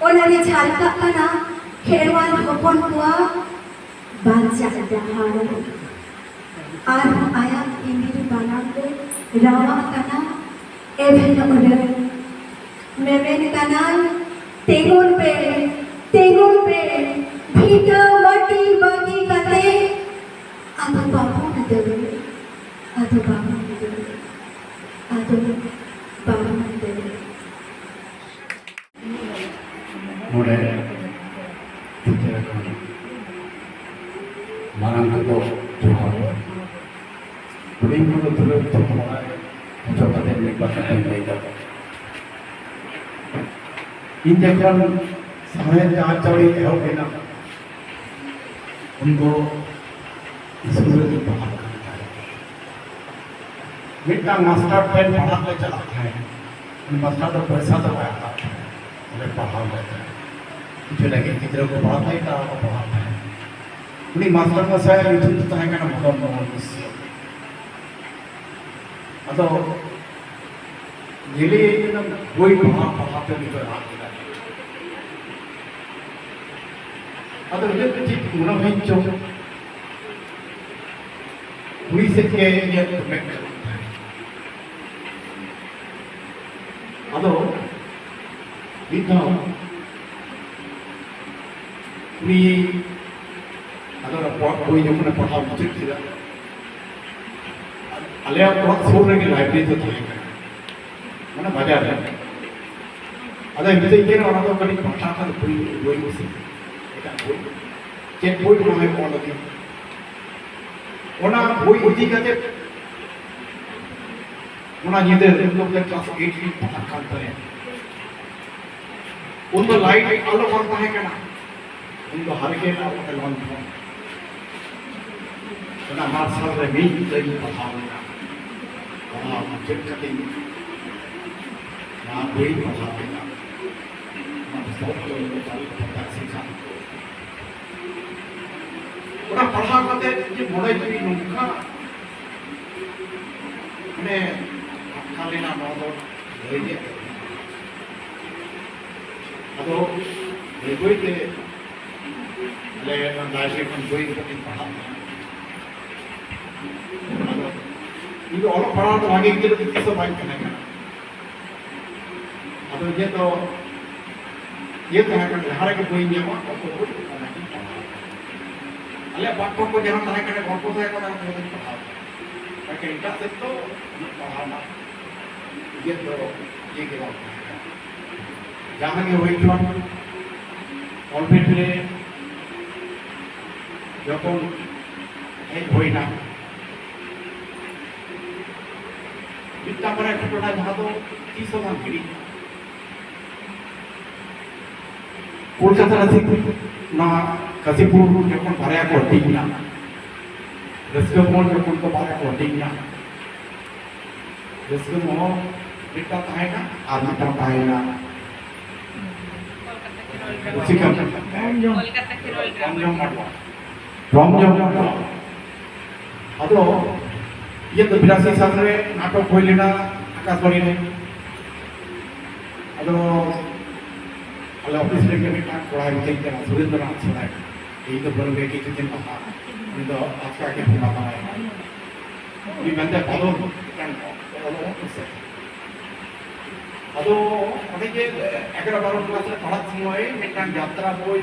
ᱚᱱᱟᱨᱮ ᱡᱷᱟᱞᱠᱟᱜ ᱠᱟᱱᱟ ᱠᱷᱮᱨᱣᱟᱞ ᱦᱚᱯᱚᱱ ᱠᱚᱣᱟᱜ ᱵᱟᱧᱪᱟᱜ ᱰᱟᱦᱟᱨ᱾ ᱟᱨ ᱟᱭᱟᱜ ᱤᱢᱤᱞ ᱵᱟᱱᱟᱢ ᱨᱮ ᱨᱟᱣᱟᱜ ᱠᱟᱱᱟ ᱮᱵᱷᱮᱱ ᱩᱰᱟᱹᱱ᱾ ᱢᱮᱢᱮᱱ ᱠᱟᱱᱟᱭ, "ᱛᱤᱸᱜᱩᱱ ᱯᱮ, ᱛᱤᱸᱜᱩᱱ ᱯᱮ, ᱵᱷᱤᱴᱟᱹ ᱢᱟᱹᱴᱤ ᱵᱟᱹᱜᱤ ᱠᱟᱛᱮ ᱟᱫᱚ ᱵᱟᱵᱚᱱ ᱫᱟᱹᱲ, ᱟᱫᱚ ᱵᱟᱵᱚᱱ ᱫᱟᱹᱲ, ᱟᱫᱚ ᱵᱟᱵᱚᱱ ᱫᱟᱹᱲ᱾" ᱱᱚᱰᱮ ᱡᱚᱛᱚ ᱠᱷᱚᱱ ᱢᱟᱨᱟᱝ ᱠᱚᱫᱚ ᱡᱚᱦᱟᱨ᱾ ᱦᱩᱰᱤᱧ ᱠᱚᱫᱚ ᱫᱩᱞᱟᱹᱲ ᱛᱷᱚᱯᱲᱟᱭ ᱦᱚᱪᱚ ᱠᱟᱛᱮ ᱢᱤᱫ ᱵᱟᱨ ᱠᱟᱛᱷᱟᱧ ᱞᱟᱹᱭ ᱫᱟ᱾ ᱤᱧ ᱡᱚᱠᱷᱚᱱ ᱥᱟᱶᱦᱮᱫ ᱪᱟᱨᱪᱟᱣᱲᱤ ᱮᱦᱚᱵ ᱮᱱᱟ, ᱩᱱ ᱫᱚ ᱥᱠᱩᱞ ᱨᱮ ᱯᱟᱲᱦᱟᱜ ᱠᱟᱱ ᱛᱟᱦᱮᱸᱫ᱾ ᱢᱤᱫᱴᱟᱝ ᱢᱟᱥᱴᱟᱨ ᱴᱷᱮᱱ ᱯᱟᱲᱦᱟᱜ ᱞᱮ ᱪᱟᱞᱟᱜ ᱛᱟᱦᱮᱸᱫ᱾ ᱩᱱᱤ ᱢᱟᱥᱴᱟᱨ ᱫᱚ ᱯᱚᱭᱥᱟ ᱫᱚ ᱵᱟᱭ ᱦᱟᱛᱟᱣ ᱛᱟᱦᱮᱸᱫ᱾ ᱚᱸᱰᱮ ᱯᱟᱲᱦᱟᱣ ᱞᱮ ᱛᱟᱦᱮᱸᱫ᱾ ᱠᱤᱪᱷᱩ ᱨᱮᱸᱜᱮᱡ ᱜᱤᱫᱽᱨᱟᱹ ᱠᱚ ᱯᱟᱲᱦᱟᱣ ᱛᱟᱦᱮᱸᱫ, ᱛᱟᱨᱟ ᱠᱚ ᱯᱟᱲᱦᱟᱣ ᱛᱟᱦᱮᱸᱫ᱾ ᱩᱱᱤ ᱢᱟᱥᱴᱟᱨ ᱢᱚᱥᱟᱭᱟᱜ ᱧᱩᱛᱩᱢ ᱫᱚ ᱛᱟᱦᱮᱸ ᱠᱟᱱᱟ ᱢᱚᱫᱚᱱ ᱢᱳᱦᱚᱱ ᱢᱤᱥᱨᱚ᱾ ᱟᱫᱚ ᱧᱮᱞᱮᱭᱟᱹᱧ ᱠᱟᱱᱟ, ᱵᱳᱭ ᱯᱟᱲᱦᱟᱣ ᱯᱟᱲᱦᱟᱣ ᱛᱮ ᱱᱤᱛᱚᱜ ᱨᱟᱜ ᱮᱫᱟ᱾ ᱟᱫᱚ ᱤᱧᱟᱹᱜ ᱠᱟᱹᱴᱤᱡ ᱢᱚᱱᱮ ᱦᱩᱭ ᱪᱚ, ᱠᱩᱲᱤ ᱥᱮᱫ ᱜᱮ ᱤᱧᱟᱹᱜ ᱢᱮᱫ ᱪᱟᱞᱟᱜ ᱛᱟᱦᱮᱸᱫ᱾ ᱟᱫᱚ ᱢᱤᱫ ᱫᱷᱟᱣ ᱩᱱᱤ, ᱟᱫᱚ ᱚᱱᱟ ᱯᱚ-, ᱵᱳᱭ ᱡᱚᱠᱷᱚᱱᱮ ᱯᱟᱲᱦᱟᱣ ᱢᱩᱪᱟᱹᱫ ᱠᱮᱫᱟ, ᱟᱞᱮᱭᱟᱜ ᱚᱲᱟᱜ ᱥᱩᱨ ᱨᱮᱜᱮ ᱞᱟᱭᱵᱨᱮᱨᱤ ᱫᱚ ᱛᱟᱦᱮᱸ ᱠᱟᱱᱟ, ᱢᱟᱱᱮ ᱵᱟᱡᱟᱨ ᱨᱮ᱾ ᱟᱫᱚᱭ ᱢᱤᱛᱟᱹᱧ ᱠᱟᱱᱟ, "ᱚᱱᱟ ᱫᱚ ᱠᱟᱹᱴᱤᱡ ᱯᱟᱲᱦᱟᱣ ᱠᱷᱟᱱ ᱵᱳᱭ, ᱵᱳᱭ ᱢᱮᱥᱮ, ᱮᱴᱟᱜ ᱵᱳᱭ᱾" ᱪᱮᱫ ᱵᱳᱭ ᱚᱱᱟ ᱦᱚᱸᱭ ᱚᱞ ᱟᱹᱫᱤᱧᱟ᱾ ᱚᱱᱟ ᱵᱳᱭ ᱤᱫᱤ ᱠᱟᱛᱮ ᱚᱱᱟ ᱧᱤᱫᱟᱹ ᱩᱱ ᱫᱚ ᱠᱞᱟᱥ ᱮᱭᱤᱴ ᱨᱤᱧ ᱯᱟᱲᱦᱟᱜ ᱠᱟᱱ ᱛᱟᱦᱮᱸᱫ᱾ ᱩᱱ ᱫᱚ ᱞᱟᱭᱤᱴ ᱟᱞᱚ ᱵᱟᱝ ᱛᱟᱦᱮᱸ ᱠᱟᱱᱟ, ᱩᱱ ᱫᱚ ᱦᱟᱨᱠᱮᱱ ᱟᱨ ᱚᱱᱟ ᱞᱚᱱᱰᱷᱚᱱ᱾ ᱚᱱᱟ ᱢᱟᱨᱥᱟᱞ ᱨᱮ ᱢᱤᱫ ᱧᱤᱫᱟᱹᱧ ᱯᱟᱲᱦᱟᱣ ᱞᱮᱱᱟ᱾ ᱯᱟᱲᱦᱟᱣ ᱢᱩᱪᱟᱹᱫ ᱠᱟᱛᱮᱧ ᱚᱱᱟ ᱵᱳᱭ ᱯᱟᱲᱦᱟᱣ ᱞᱮᱱᱟ᱾ ᱚᱱᱟ ᱫᱚ ᱥᱚᱦᱚᱫ ᱫᱚ ᱤᱧ ᱫᱚ ᱪᱟᱞᱟᱜ ᱠᱟᱱ ᱛᱟᱦᱮᱸᱫ ᱥᱮ ᱪᱟᱞᱟᱜ ᱠᱟᱱ᱾ ᱚᱱᱟ ᱯᱟᱲᱦᱟᱣ ᱠᱟᱛᱮ ᱤᱧᱟᱹᱜ ᱢᱚᱱᱮ ᱡᱤᱣᱤ ᱱᱚᱝᱠᱟ ᱢᱟᱱᱮ ᱟᱴᱠᱟᱨ ᱞᱮᱱᱟ, ᱱᱚᱣᱟ ᱫᱚ ᱞᱟᱹᱭ ᱜᱮ᱾ ᱟᱫᱚ ᱵᱟᱹᱭ ᱵᱟᱹᱭ ᱛᱮ ᱟᱞᱮ ᱚᱱᱟ ᱞᱟᱭᱵᱨᱮᱨᱤ ᱠᱷᱚᱱ ᱵᱳᱭ ᱠᱟᱛᱮᱧ ᱯᱟᱲᱦᱟᱜ ᱠᱟᱱᱟ᱾ ᱟᱫᱚ ᱤᱧ ᱫᱚ ᱚᱞᱚᱜ ᱯᱟᱲᱦᱟᱣ ᱫᱚ ᱵᱷᱟᱜᱮ ᱜᱤᱫᱽᱨᱟᱹ ᱫᱚ ᱛᱤᱥ ᱦᱚᱸ ᱵᱟᱹᱧ ᱛᱟᱦᱮᱸ ᱠᱟᱱᱟ᱾ ᱟᱫᱚ ᱤᱧᱟᱹᱜ ᱫᱚ ᱤᱭᱟᱹ ᱛᱟᱦᱮᱸ ᱠᱟᱱᱟ, ᱡᱟᱦᱟᱸ ᱨᱮᱜᱮ ᱵᱳᱭᱤᱧ ᱧᱟᱢᱟ, ᱚᱞᱯᱚ ᱵᱳᱭ, ᱚᱱᱟᱜᱤᱧ ᱯᱟᱲᱦᱟᱣ᱾ ᱟᱞᱮᱭᱟᱜ ᱯᱟᱴᱷ ᱠᱚ ᱡᱟᱦᱟᱸ ᱛᱟᱦᱮᱸ ᱠᱟᱱᱟ, ᱜᱚᱞᱯᱚ ᱛᱟᱦᱮᱸ ᱠᱟᱱᱟ, ᱚᱱᱟ ᱠᱚᱜᱤᱧ ᱯᱟᱲᱦᱟᱣ᱾ ᱵᱟᱠᱷᱟᱱ ᱮᱴᱟᱜ ᱥᱮᱫ ᱫᱚ ᱩᱱᱟᱹᱜ ᱯᱟᱲᱦᱟᱣ ᱨᱮᱱᱟᱜ ᱤᱭᱟᱹ ᱫᱚ, ᱤᱭᱟᱹ ᱜᱮ ᱵᱟᱝ ᱛᱟᱦᱮᱸ ᱠᱟᱱᱟ᱾ ᱡᱟᱦᱟᱸ ᱜᱮ ᱦᱩᱭ ᱦᱚᱪᱚᱣᱟᱱ, ᱚᱞ ᱵᱤᱞ ᱨᱮ ᱡᱚᱠᱷᱚᱱ ᱦᱮᱡ ᱦᱩᱭᱱᱟ, ᱢᱤᱫᱴᱟᱝ ᱵᱟᱨᱭᱟ ᱜᱷᱚᱴᱚᱱᱟ ᱡᱟᱦᱟᱸ ᱫᱚ ᱛᱤᱥ ᱦᱚᱸ ᱵᱟᱝ ᱦᱤᱲᱤᱧ᱾ ᱠᱳᱞᱠᱟᱛᱟ ᱨᱮ ᱚᱱᱟ ᱠᱟᱥᱤᱯᱩᱨ ᱡᱚᱠᱷᱚᱱ ᱵᱟᱨᱭᱟ ᱠᱚ ᱦᱟᱹᱴᱤᱧ ᱮᱱᱟ, ᱨᱟᱹᱥᱠᱟᱹ ᱢᱚᱦᱚᱞ ᱡᱚᱠᱷᱚᱱ ᱠᱚ ᱵᱟᱨᱭᱟ ᱠᱚ ᱦᱟᱹᱴᱤᱧ ᱮᱱᱟ, ᱨᱟᱹᱥᱠᱟᱹ ᱢᱚᱦᱚᱞ ᱢᱤᱫᱴᱟᱝ ᱛᱟᱦᱮᱸ ᱠᱟᱱᱟ ᱟᱨ ᱢᱤᱫᱴᱟᱝ ᱛᱟᱦᱮᱸ ᱠᱟᱱᱟ ᱨᱩᱥᱤᱠᱟ ᱨᱚᱢᱡᱚᱢ ᱢᱟᱰᱣᱟ᱾ ᱨᱚᱢᱡᱚᱢ ᱢᱟᱰᱣᱟ᱾ ᱟᱫᱚ ᱤᱭᱟᱹ ᱫᱚ ᱵᱤᱨᱟᱥᱤ ᱥᱟᱞ ᱨᱮ ᱱᱟᱴᱚᱠ ᱦᱩᱭ ᱞᱮᱱᱟ ᱟᱠᱟᱥᱵᱟᱬᱤ ᱨᱮ᱾ ᱟᱫᱚ ᱟᱞᱮ ᱚᱯᱷᱤᱥ ᱨᱮᱜᱮ ᱢᱤᱫᱴᱟᱝ ᱠᱚᱲᱟᱭ ᱢᱤᱛᱟᱹᱧ ᱠᱟᱱᱟ, ᱥᱩᱨᱮᱱᱫᱨᱚᱱᱟᱛᱷ ᱥᱚᱨᱮᱱ, ᱤᱧ ᱫᱚ ᱵᱟᱹᱱᱩᱜ ᱜᱮ ᱠᱤᱪᱷᱩ ᱫᱤᱱ ᱞᱟᱦᱟ, ᱩᱱᱤ ᱫᱚ ᱟᱪᱠᱟ ᱜᱮ ᱵᱚᱸᱜᱟ ᱛᱟᱞᱟᱭᱮᱱᱟ᱾ ᱩᱱᱤ ᱢᱮᱱᱛᱮ ᱵᱟᱫᱚᱞ ᱢᱤᱫᱴᱟᱝ ᱚᱞᱚᱜ ᱥᱮ ᱟᱫᱚ ᱚᱸᱰᱮ ᱡᱮ ᱮᱜᱟᱨᱚ ᱵᱟᱨᱚ ᱠᱞᱟᱥ ᱨᱮ ᱯᱟᱲᱦᱟᱜ ᱥᱚᱢᱚᱭ ᱢᱤᱫᱴᱟᱝ ᱡᱟᱛᱨᱟ ᱵᱳᱭ,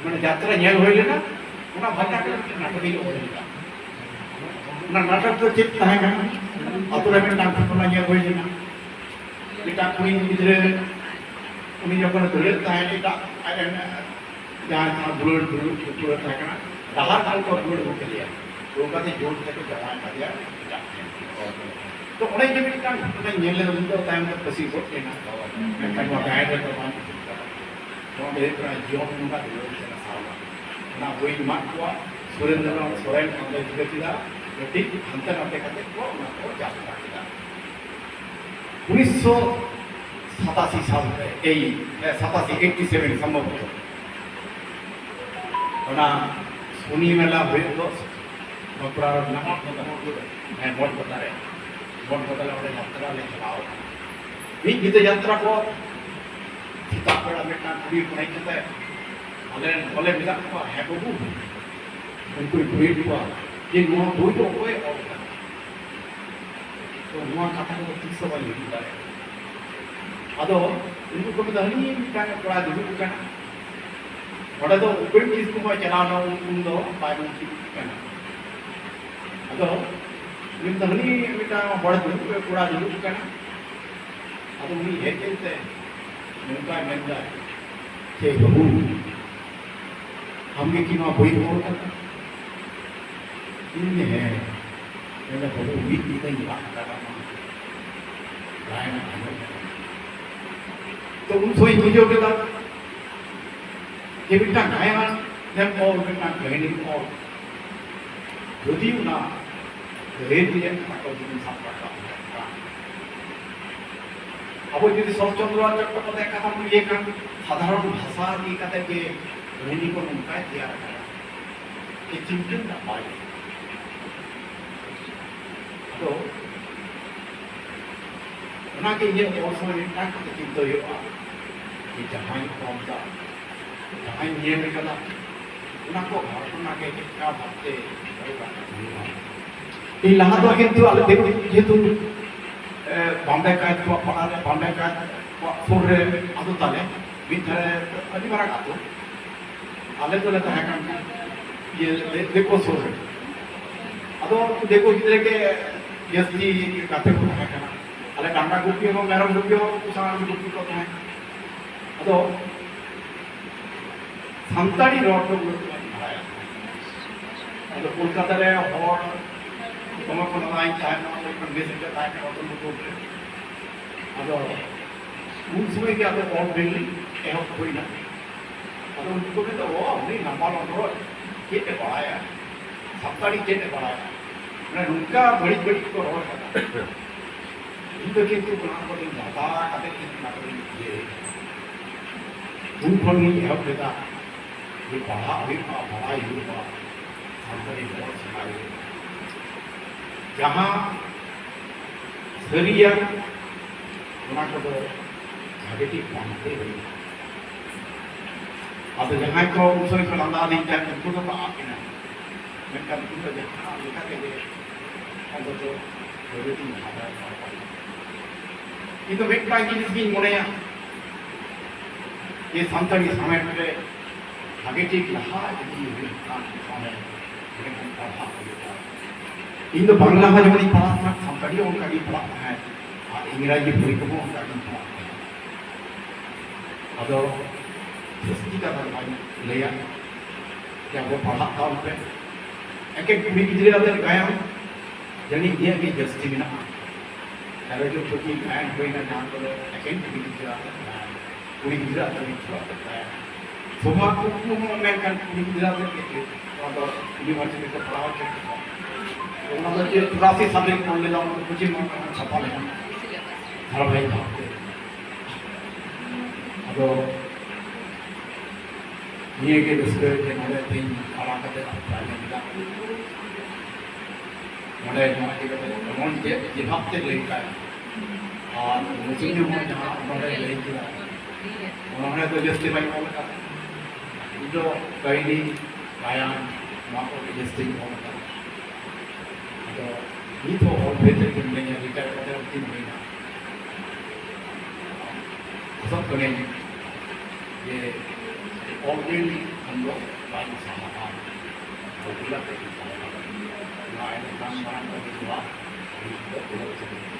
ᱢᱟᱱᱮ ᱡᱟᱛᱨᱟ ᱧᱮᱞ ᱦᱩᱭ ᱞᱮᱱᱟ, ᱚᱱᱟ ᱵᱷᱟᱜᱟ ᱠᱟᱛᱮ ᱢᱤᱫᱴᱟᱝ ᱱᱟᱴᱚᱠ ᱤᱧ ᱚᱞ ᱞᱮᱫᱟ᱾ ᱚᱱᱟ ᱱᱟᱴᱚᱠ ᱫᱚ ᱪᱮᱫ ᱛᱟᱦᱮᱸ ᱠᱟᱱᱟ? ᱟᱛᱳ ᱨᱮ ᱢᱤᱫᱴᱟᱝ ᱜᱷᱚᱴᱚᱱᱟ ᱧᱮᱞ ᱦᱩᱭ ᱞᱮᱱᱟ᱾ ᱢᱤᱫᱴᱟᱝ ᱠᱩᱲᱤ ᱜᱤᱫᱽᱨᱟᱹ, ᱩᱱᱤ ᱡᱚᱠᱷᱚᱱᱮ ᱫᱟᱹᱲᱮᱫ ᱛᱟᱦᱮᱸᱫ, ᱮᱴᱟᱜ ᱟᱡ ᱨᱮᱱ ᱡᱟᱦᱟᱸᱭ ᱥᱟᱶ ᱫᱩᱞᱟᱹᱲ ᱫᱩᱞᱟᱹᱲ ᱫᱩᱯᱩᱞᱟᱹᱲ ᱛᱟᱦᱮᱸ ᱠᱟᱱᱟ, ᱰᱟᱦᱟᱨ ᱨᱮ ᱠᱚ ᱫᱩᱞᱟᱹᱲ ᱟᱹᱜᱩ ᱠᱮᱫᱮᱭᱟ᱾ ᱚᱱᱠᱟᱛᱮ ᱡᱳᱨ ᱛᱮᱠᱚ ᱡᱟᱶᱟᱭ ᱠᱟᱫᱮᱭᱟ ᱮᱴᱟᱜ ᱴᱷᱮᱱ᱾ ᱛᱚ ᱚᱸᱰᱮ ᱜᱮ ᱢᱤᱫᱴᱟᱝ ᱜᱷᱚᱴᱚᱱᱟᱧ ᱧᱮᱞ ᱞᱮᱫᱟ, ᱩᱱᱤ ᱫᱚ ᱛᱟᱭᱚᱢ ᱛᱮ ᱯᱷᱟᱹᱥᱤ ᱜᱚᱡ ᱮᱱᱟ᱾ ᱢᱮᱱᱠᱷᱟᱱ ᱱᱚᱣᱟ ᱜᱟᱭᱟᱱ ᱨᱮᱫᱚ ᱵᱟᱝ ᱩᱫᱩᱜ ᱠᱟᱱᱟ᱾ ᱱᱚᱣᱟ ᱫᱚ ᱦᱩᱭᱩᱜ ᱠᱟᱱᱟ ᱡᱤᱭᱚᱱ ᱵᱚᱸᱜᱟ ᱫᱩᱞᱟᱹᱲ ᱛᱮ ᱥᱟᱶ᱾ ᱚᱱᱟ ᱵᱳᱭ ᱮᱢᱟᱜ ᱠᱚᱣᱟ, ᱥᱩᱨᱮᱱᱫᱨᱚ ᱥᱚᱨᱮᱱ ᱚᱸᱰᱮ ᱪᱤᱠᱟᱹ ᱠᱮᱫᱟ, ᱠᱟᱹᱴᱤᱡ ᱦᱟᱱᱛᱮ ᱱᱟᱛᱮ ᱠᱟᱛᱮ ᱠᱚ ᱚᱱᱟ ᱠᱚ ᱡᱟᱛᱨᱟ ᱠᱮᱫᱟ᱾ ᱩᱱᱤᱥᱥᱚ ᱥᱟᱛᱟᱥᱤ ᱥᱟᱞ ᱨᱮ, ᱮᱭ, ᱮ, ᱥᱟᱛᱟᱥᱤ, ᱮᱭᱤᱴᱤ ᱥᱮᱵᱷᱮᱱ ᱥᱚᱢᱵᱷᱚᱵᱚᱛᱚ, ᱚᱱᱟ ᱥᱩᱱᱤ ᱢᱮᱞᱟ ᱦᱩᱭᱩᱜ ᱫᱚ ᱵᱟᱸᱠᱩᱲᱟ ᱨᱮᱱᱟᱜ ᱦᱮᱸ, ᱢᱚᱴ ᱯᱟᱛᱟ ᱨᱮ, ᱢᱚᱴ ᱯᱟᱛᱟ ᱨᱮ ᱚᱸᱰᱮ ᱡᱟᱛᱨᱟ ᱞᱮ ᱪᱟᱞᱟᱣ ᱮᱱᱟ᱾ ᱢᱤᱫ ᱧᱤᱫᱟᱹ ᱡᱟᱛᱨᱟ ᱯᱚᱨ ᱥᱮᱛᱟᱜ ᱵᱮᱲᱟ ᱢᱤᱫᱴᱟᱝ ᱠᱩᱲᱤ ᱦᱚᱯᱚᱱ ᱦᱮᱡ ᱠᱟᱛᱮ ᱟᱞᱮ ᱨᱮᱱ ᱵᱚᱞᱮ ᱢᱮᱱᱟᱜ ᱠᱚᱣᱟ, ᱦᱮᱸ ᱵᱟᱹᱵᱩ, ᱩᱱᱠᱩᱭ ᱠᱩᱞᱤᱭᱮᱫ ᱠᱚᱣᱟ ᱡᱮ ᱱᱚᱣᱟ ᱵᱳᱭ ᱫᱚ ᱚᱠᱚᱭᱮ ᱚᱞ ᱠᱟᱫᱟ? ᱛᱚ ᱱᱚᱣᱟ ᱠᱟᱛᱷᱟ ᱠᱚᱫᱚ ᱛᱤᱥ ᱦᱚᱸ ᱵᱟᱹᱧ ᱦᱤᱲᱤᱧ ᱫᱟᱲᱮᱭᱟᱜᱼᱟ᱾ ᱟᱫᱚ ᱩᱱᱠᱩ ᱠᱚ ᱢᱮᱱᱫᱟ, ᱦᱟᱹᱱᱤ ᱢᱤᱫᱴᱟᱝ ᱠᱚᱲᱟ ᱫᱩᱲᱩᱵ ᱟᱠᱟᱱᱟ, ᱚᱸᱰᱮ ᱫᱚ ᱩᱯᱮᱱ ᱠᱤᱥᱠᱩ ᱦᱚᱸᱭ ᱪᱟᱞᱟᱣ ᱮᱱᱟ, ᱩᱱ ᱩᱱ ᱫᱚ ᱵᱟᱭ ᱢᱚᱱᱛᱨᱤ ᱠᱟᱱᱟ᱾ ᱟᱫᱚ ᱩᱱᱤ ᱢᱮᱱᱫᱟ, ᱦᱟᱹᱱᱤ ᱢᱤᱫᱴᱟᱝ ᱦᱚᱲ ᱫᱩᱲᱩᱵ, ᱠᱚᱲᱟ ᱫᱩᱲᱩᱵ ᱟᱠᱟᱱᱟ᱾ ᱟᱫᱚ ᱩᱱᱤ ᱦᱮᱡ ᱮᱱᱛᱮ ᱱᱚᱝᱠᱟᱭ ᱢᱮᱱᱫᱟ, ᱪᱮ ᱵᱟᱹᱵᱩ, ᱟᱢᱜᱮ ᱠᱤ ᱱᱚᱣᱟ ᱵᱳᱭ ᱚᱞ ᱠᱟᱫᱟ? ᱤᱧ ᱞᱟᱹᱭᱫᱟ, ᱦᱮᱸ᱾ ᱢᱮᱱᱫᱟ, ᱵᱟᱹᱵᱩ, ᱢᱤᱫ ᱧᱤᱫᱟᱹᱧ ᱨᱟᱜ ᱠᱟᱫᱟ, ᱢᱟ᱾ ᱜᱟᱭᱟᱱ ᱟᱸᱡᱚᱢ ᱠᱟᱫᱟ᱾ ᱛᱚ ᱩᱱ ᱥᱚᱢᱚᱭ ᱤᱧ ᱵᱩᱡᱷᱟᱹᱣ ᱠᱮᱫᱟ ᱡᱮ ᱢᱤᱫᱴᱟᱝ ᱜᱟᱭᱟᱱ ᱮᱢ ᱚᱞ, ᱢᱤᱫᱴᱟᱝ ᱠᱟᱹᱦᱱᱤᱢ ᱚᱞ, ᱡᱩᱫᱤ ᱚᱱᱟ ᱨᱮᱞ ᱨᱮᱭᱟᱜ ᱠᱟᱛᱷᱟ ᱡᱩᱫᱤᱢ ᱥᱟᱵ ᱨᱟᱠᱟᱵ ᱞᱮᱠᱷᱟᱱ, ᱟᱵᱚ ᱡᱩᱫᱤ ᱥᱚᱨᱚᱛ ᱪᱚᱱᱫᱨᱚ ᱪᱚᱴᱴᱳᱯᱟᱫᱽᱫᱷᱟᱭ ᱠᱟᱛᱷᱟ ᱵᱚᱱ ᱤᱭᱟᱹ ᱠᱷᱟᱱ, ᱥᱟᱫᱷᱟᱨᱚᱱ ᱵᱷᱟᱥᱟ ᱤᱫᱤ ᱠᱟᱛᱮ ᱡᱮ ᱠᱟᱹᱦᱱᱤ ᱠᱚ ᱱᱚᱝᱠᱟᱭ ᱛᱮᱭᱟᱨ ᱟᱠᱟᱫᱟ, ᱡᱮ ᱪᱤᱱᱛᱟᱹ ᱨᱮᱱᱟᱜ ᱵᱟᱭ᱾ ᱟᱫᱚ ᱚᱱᱟᱜᱮ ᱤᱧᱟᱹᱜ ᱚᱞ ᱥᱚᱢᱚᱭ ᱢᱤᱫᱴᱟᱝ ᱠᱟᱛᱷᱟ ᱪᱤᱱᱛᱟᱹ ᱦᱩᱭᱩᱜᱼᱟ, ᱡᱮ ᱡᱟᱦᱟᱸᱧ ᱚᱞ ᱫᱟ, ᱡᱟᱦᱟᱸᱧ ᱧᱮᱞ ᱠᱟᱫᱟ, ᱚᱱᱟ ᱠᱚ ᱜᱷᱚᱴᱚᱱᱟ ᱜᱮ ᱪᱮᱫ ᱞᱮᱠᱟ ᱵᱷᱟᱵᱛᱮ ᱦᱩᱭᱩᱜᱼᱟ᱾ ᱤᱧ ᱞᱟᱦᱟ ᱫᱚ ᱠᱤᱱᱛᱩ ᱟᱞᱮ ᱫᱮᱠᱳ ᱡᱮᱦᱮᱛᱩ, ᱮ, ᱵᱟᱢᱵᱮ ᱠᱟᱡᱽ ᱠᱚᱣᱟᱜ ᱯᱟᱲᱟ ᱨᱮ, ᱵᱟᱢᱵᱮ ᱠᱟᱡᱽ ᱠᱚᱣᱟᱜ ᱥᱩᱨ ᱨᱮ ᱟᱹᱛᱩ ᱛᱟᱞᱮ, ᱢᱤᱫ ᱫᱷᱟᱨᱮ ᱟᱹᱰᱤ ᱢᱟᱨᱟᱝ ᱟᱹᱛᱩ, ᱟᱞᱮ ᱫᱚᱞᱮ ᱛᱟᱦᱮᱸ ᱠᱟᱱ ᱜᱮᱭᱟ, ᱤᱭᱟᱹ, ᱫᱮ-, ᱫᱮᱠᱳ ᱥᱩᱨ ᱨᱮ᱾ ᱟᱫᱚ ᱩᱱᱠᱩ ᱫᱮᱠᱳ ᱜᱤᱫᱽᱨᱟᱹ ᱜᱮ ᱡᱟᱹᱥᱛᱤ ᱜᱟᱛᱮ ᱠᱚ ᱛᱟᱦᱮᱸ ᱠᱟᱱᱟ᱾ ᱟᱞᱮ ᱰᱟᱝᱨᱟ ᱜᱩᱯᱤ ᱦᱚᱸ, ᱢᱮᱨᱚᱢ ᱜᱩᱯᱤ ᱦᱚᱸ ᱩᱱᱠᱩ ᱥᱟᱶ ᱜᱩᱯᱤ ᱠᱚ ᱛᱟᱦᱮᱸ ᱠᱟᱱᱟ᱾ ᱟᱫᱚ ᱥᱟᱱᱛᱟᱲᱤ ᱨᱚᱲ ᱫᱚ ᱩᱱᱟᱹᱜ ᱫᱚ ᱵᱟᱹᱧ ᱵᱟᱲᱟᱭᱟ᱾ ᱟᱫᱚ ᱠᱳᱞᱠᱟᱛᱟ ᱨᱮ ᱦᱚᱲ ᱫᱚᱢᱮ ᱠᱚ ᱞᱟᱸᱫᱟᱧ ᱛᱟᱦᱮᱸ ᱠᱟᱱᱟ, ᱚᱸᱰᱮ ᱠᱷᱚᱱ ᱵᱮᱥ ᱞᱮᱠᱟ ᱛᱟᱦᱮᱸ ᱠᱟᱱᱟ ᱨᱚᱛᱚᱱᱯᱩᱨ ᱨᱮ᱾ ᱟᱫᱚ ᱩᱱ ᱥᱚᱢᱚᱭ ᱜᱮ ᱟᱫᱚ ᱚᱞ ᱵᱤᱞ ᱮᱦᱚᱵ ᱦᱩᱭᱱᱟ᱾ ᱟᱫᱚ ᱩᱱᱠᱩ ᱠᱚ ᱢᱮᱱᱫᱟ, "ᱚ, ᱩᱱᱤ ᱱᱟᱢᱵᱟᱞ ᱚᱱᱚᱲ ᱪᱮᱫ ᱮ ᱵᱟᱲᱟᱭᱟ, ᱥᱟᱱᱛᱟᱲᱤ ᱪᱮᱫ ᱮ ᱵᱟᱲᱟᱭᱟ?" ᱢᱟᱱᱮ ᱱᱚᱝᱠᱟ ᱵᱟᱹᱲᱤᱡ ᱵᱟᱹᱲᱤᱡ ᱠᱚ ᱨᱚᱲ ᱠᱟᱫᱟ᱾ ᱤᱧ ᱫᱚ ᱠᱤᱱᱛᱩ ᱚᱱᱟ ᱠᱚᱫᱚᱧ ᱞᱟᱸᱫᱟ ᱠᱟᱛᱮ ᱤᱧ ᱚᱱᱟ ᱠᱚᱫᱚᱧ ᱤᱭᱟᱹᱭ ᱩᱱ ᱠᱷᱚᱱ ᱜᱤᱧ ᱮᱦᱚᱵ ᱞᱮᱫᱟ ᱡᱮ ᱯᱟᱲᱦᱟᱜ ᱦᱩᱭᱩᱜᱼᱟ, ᱵᱟᱲᱟᱭ ᱦᱩᱭᱩᱜᱼᱟ, ᱥᱟᱱᱛᱟᱲᱤ ᱨᱚᱲ ᱥᱮᱬᱟ ᱦᱩᱭᱩᱜᱼᱟ᱾ ᱡᱟᱦᱟᱸ ᱥᱟᱹᱨᱤᱭᱟ ᱚᱱᱟ ᱠᱚᱫᱚ ᱵᱷᱟᱜᱮ ᱴᱷᱤᱠ ᱵᱟᱝ ᱦᱩᱭ ᱦᱩᱭᱩᱜᱼᱟ᱾ ᱟᱫᱚ ᱡᱟᱦᱟᱸᱭ ᱠᱚ ᱩᱱ ᱥᱚᱢᱚᱭ ᱠᱚ ᱞᱟᱸᱫᱟ ᱟᱹᱞᱤᱧ ᱛᱟᱦᱮᱸᱫ, ᱩᱱᱠᱩ ᱫᱚᱠᱚ ᱟᱫ ᱮᱱᱟ᱾ ᱢᱮᱱᱠᱷᱟᱱ ᱤᱧ ᱫᱚ ᱡᱟᱦᱟᱸ ᱞᱮᱠᱟ ᱛᱮᱜᱮ ᱚᱱᱛᱚᱛᱚ ᱵᱷᱟᱜᱮ ᱴᱷᱤᱠ ᱵᱷᱟᱜᱮ ᱤᱧ ᱫᱚ ᱢᱤᱫᱴᱟᱝ ᱡᱤᱱᱤᱥ ᱜᱤᱧ ᱢᱚᱱᱮᱭᱟ ᱡᱮ ᱥᱟᱱᱛᱟᱲᱤ ᱥᱟᱶᱦᱮᱫ ᱨᱮ ᱵᱷᱟᱜᱮ ᱴᱷᱤᱠ ᱞᱟᱦᱟ ᱤᱫᱤ ᱦᱩᱭᱩᱜ ᱠᱟᱱ ᱥᱟᱶᱦᱮᱫ ᱨᱮ ᱯᱟᱲᱦᱟᱜ ᱦᱩᱭᱩᱜᱼᱟ᱾ ᱤᱧ ᱫᱚ ᱵᱟᱝᱞᱟ ᱦᱚᱸ ᱡᱮᱢᱚᱱᱤᱧ ᱯᱟᱲᱦᱟᱜ ᱠᱟᱱᱟ, ᱥᱟᱱᱛᱟᱲᱤ ᱦᱚᱸ ᱚᱱᱠᱟ ᱜᱤᱧ ᱯᱟᱲᱦᱟᱜ ᱛᱟᱦᱮᱸᱫ, ᱟᱨ ᱤᱝᱨᱟᱡᱤ ᱵᱳᱭ ᱠᱚᱦᱚᱸ ᱚᱱᱠᱟ ᱜᱤᱧ ᱯᱟᱲᱦᱟᱜ ᱛᱟᱦᱮᱸᱫ᱾ ᱟᱫᱚ ᱡᱟᱹᱥᱛᱤ ᱠᱟᱛᱷᱟ ᱫᱚ ᱵᱟᱹᱧ ᱞᱟᱹᱭᱟ, ᱡᱮ ᱟᱵᱚ ᱯᱟᱲᱦᱟᱜ ᱛᱟᱵᱚᱱ ᱯᱮ᱾ ᱮᱠᱮᱱ ᱠᱩᱲᱤ ᱜᱤᱫᱽᱨᱟᱹ ᱟᱛᱮ ᱜᱟᱭᱟᱱ ᱡᱟᱹᱱᱤᱡ ᱤᱧᱟᱹᱜ ᱜᱮ ᱡᱟᱹᱥᱛᱤ ᱢᱮᱱᱟᱜᱼᱟ᱾ ᱛᱮᱨᱚ ᱡᱚᱱ ᱯᱟᱹᱴᱤ ᱜᱟᱭᱟᱱ ᱦᱩᱭᱱᱟ, ᱡᱟᱦᱟᱸ ᱠᱚᱫᱚ ᱮᱠᱮᱱ ᱠᱩᱲᱤ ᱜᱤᱫᱽᱨᱟᱹ ᱟᱛᱮ ᱜᱟᱭᱟᱱ, ᱠᱩᱲᱤ ᱜᱤᱫᱽᱨᱟᱹ ᱟᱛᱮ ᱢᱤᱫ ᱴᱷᱮᱱ ᱟᱛᱮ ᱜᱟᱭᱟᱱ᱾ ᱥᱚᱵᱷᱟ ᱠᱩᱠᱢᱩ ᱦᱚᱸ ᱢᱮᱱᱠᱷᱟᱱ ᱠᱩᱲᱤ ᱜᱤᱫᱽᱨᱟᱹ ᱟᱛᱮ ᱜᱮ ᱦᱩᱭᱩᱜ᱾ ᱚᱱᱟ ᱫᱚ ᱤᱭᱩᱱᱤᱵᱷᱟᱨᱥᱤᱴᱤ ᱠᱚ ᱯᱟᱲᱦᱟᱣ ᱦᱚᱪᱚ ᱠᱮᱫ ᱠᱚᱣᱟ᱾ ᱚᱱᱟ ᱫᱚ ᱪᱮᱫ ᱪᱩᱨᱟᱥᱤ ᱥᱟᱞ ᱨᱮᱧ ᱚᱞ ᱞᱮᱫᱟ, ᱚᱱᱟ ᱫᱚ ᱯᱚᱪᱷᱤᱢ ᱵᱟᱝᱞᱟ ᱠᱷᱚᱱ ᱪᱷᱟᱯᱟ ᱞᱮᱱᱟ ᱫᱷᱟᱨᱟᱵᱟᱦᱤᱠ ᱵᱷᱟᱵᱛᱮ᱾ ᱟᱫᱚ ᱱᱤᱭᱟᱹ ᱜᱮ ᱨᱟᱹᱥᱠᱟᱹ ᱡᱮ ᱱᱚᱰᱮ ᱛᱮᱦᱮᱧ ᱫᱟᱬᱟ ᱠᱟᱛᱮ ᱟᱯᱮ ᱟᱸᱡᱚᱢ ᱠᱮᱫᱟ᱾ ᱱᱚᱰᱮ ᱱᱚᱣᱟ ᱤᱫᱤ ᱠᱟᱛᱮ ᱮᱢᱚᱱ ᱡᱮ, ᱡᱮ ᱵᱷᱟᱵ ᱛᱮ ᱞᱟᱹᱭ ᱠᱟᱜ, ᱟᱨ ᱢᱩᱪᱤ ᱦᱚᱸ ᱡᱟᱦᱟᱸ ᱚᱱᱚᱬᱦᱮ ᱞᱟᱹᱭ ᱠᱮᱫᱟ, ᱚᱱᱚᱬᱦᱮ ᱫᱚ ᱡᱟᱹᱥᱛᱤ ᱵᱟᱹᱧ ᱚᱞ ᱠᱟᱫᱟ᱾ ᱤᱧ ᱫᱚ ᱠᱟᱹᱦᱱᱤ, ᱜᱟᱭᱟᱱ, ᱱᱚᱣᱟ ᱠᱚᱜᱮ ᱡᱟᱹᱥᱛᱤᱧ ᱚᱞ ᱠᱟᱫᱟ᱾ ᱟᱫᱚ ᱱᱤᱛ ᱦᱚᱸ ᱚᱞ ᱵᱷᱮᱫ ᱨᱮᱜᱮ ᱢᱤᱱᱟᱹᱧᱟ, ᱨᱤᱴᱟᱭᱟᱨ ᱠᱟᱛᱮ ᱦᱚᱸ ᱵᱟᱹᱧ ᱦᱩᱭᱱᱟ᱾ ᱠᱷᱚᱡᱚᱜ ᱠᱟᱹᱱᱟᱹᱧ ᱡᱮ ᱚᱞ ᱵᱤᱞ ᱠᱷᱚᱱ ᱫᱚ ᱵᱟᱹᱧ ᱥᱟᱦᱟᱜᱼᱟ᱾ ᱵᱟᱹᱜᱤᱭᱟᱜ ᱛᱮ ᱤᱧ ᱥᱟᱦᱟᱜᱼᱟ᱾ ᱱᱚᱣᱟ ᱮᱱᱮᱡ ᱠᱟᱱ ᱢᱟᱨᱟᱝ ᱠᱟᱹᱢᱤ ᱱᱚᱣᱟ ᱤᱧ ᱫᱚ ᱩᱱᱟᱹᱜ ᱥᱟᱺᱜᱤᱧ᱾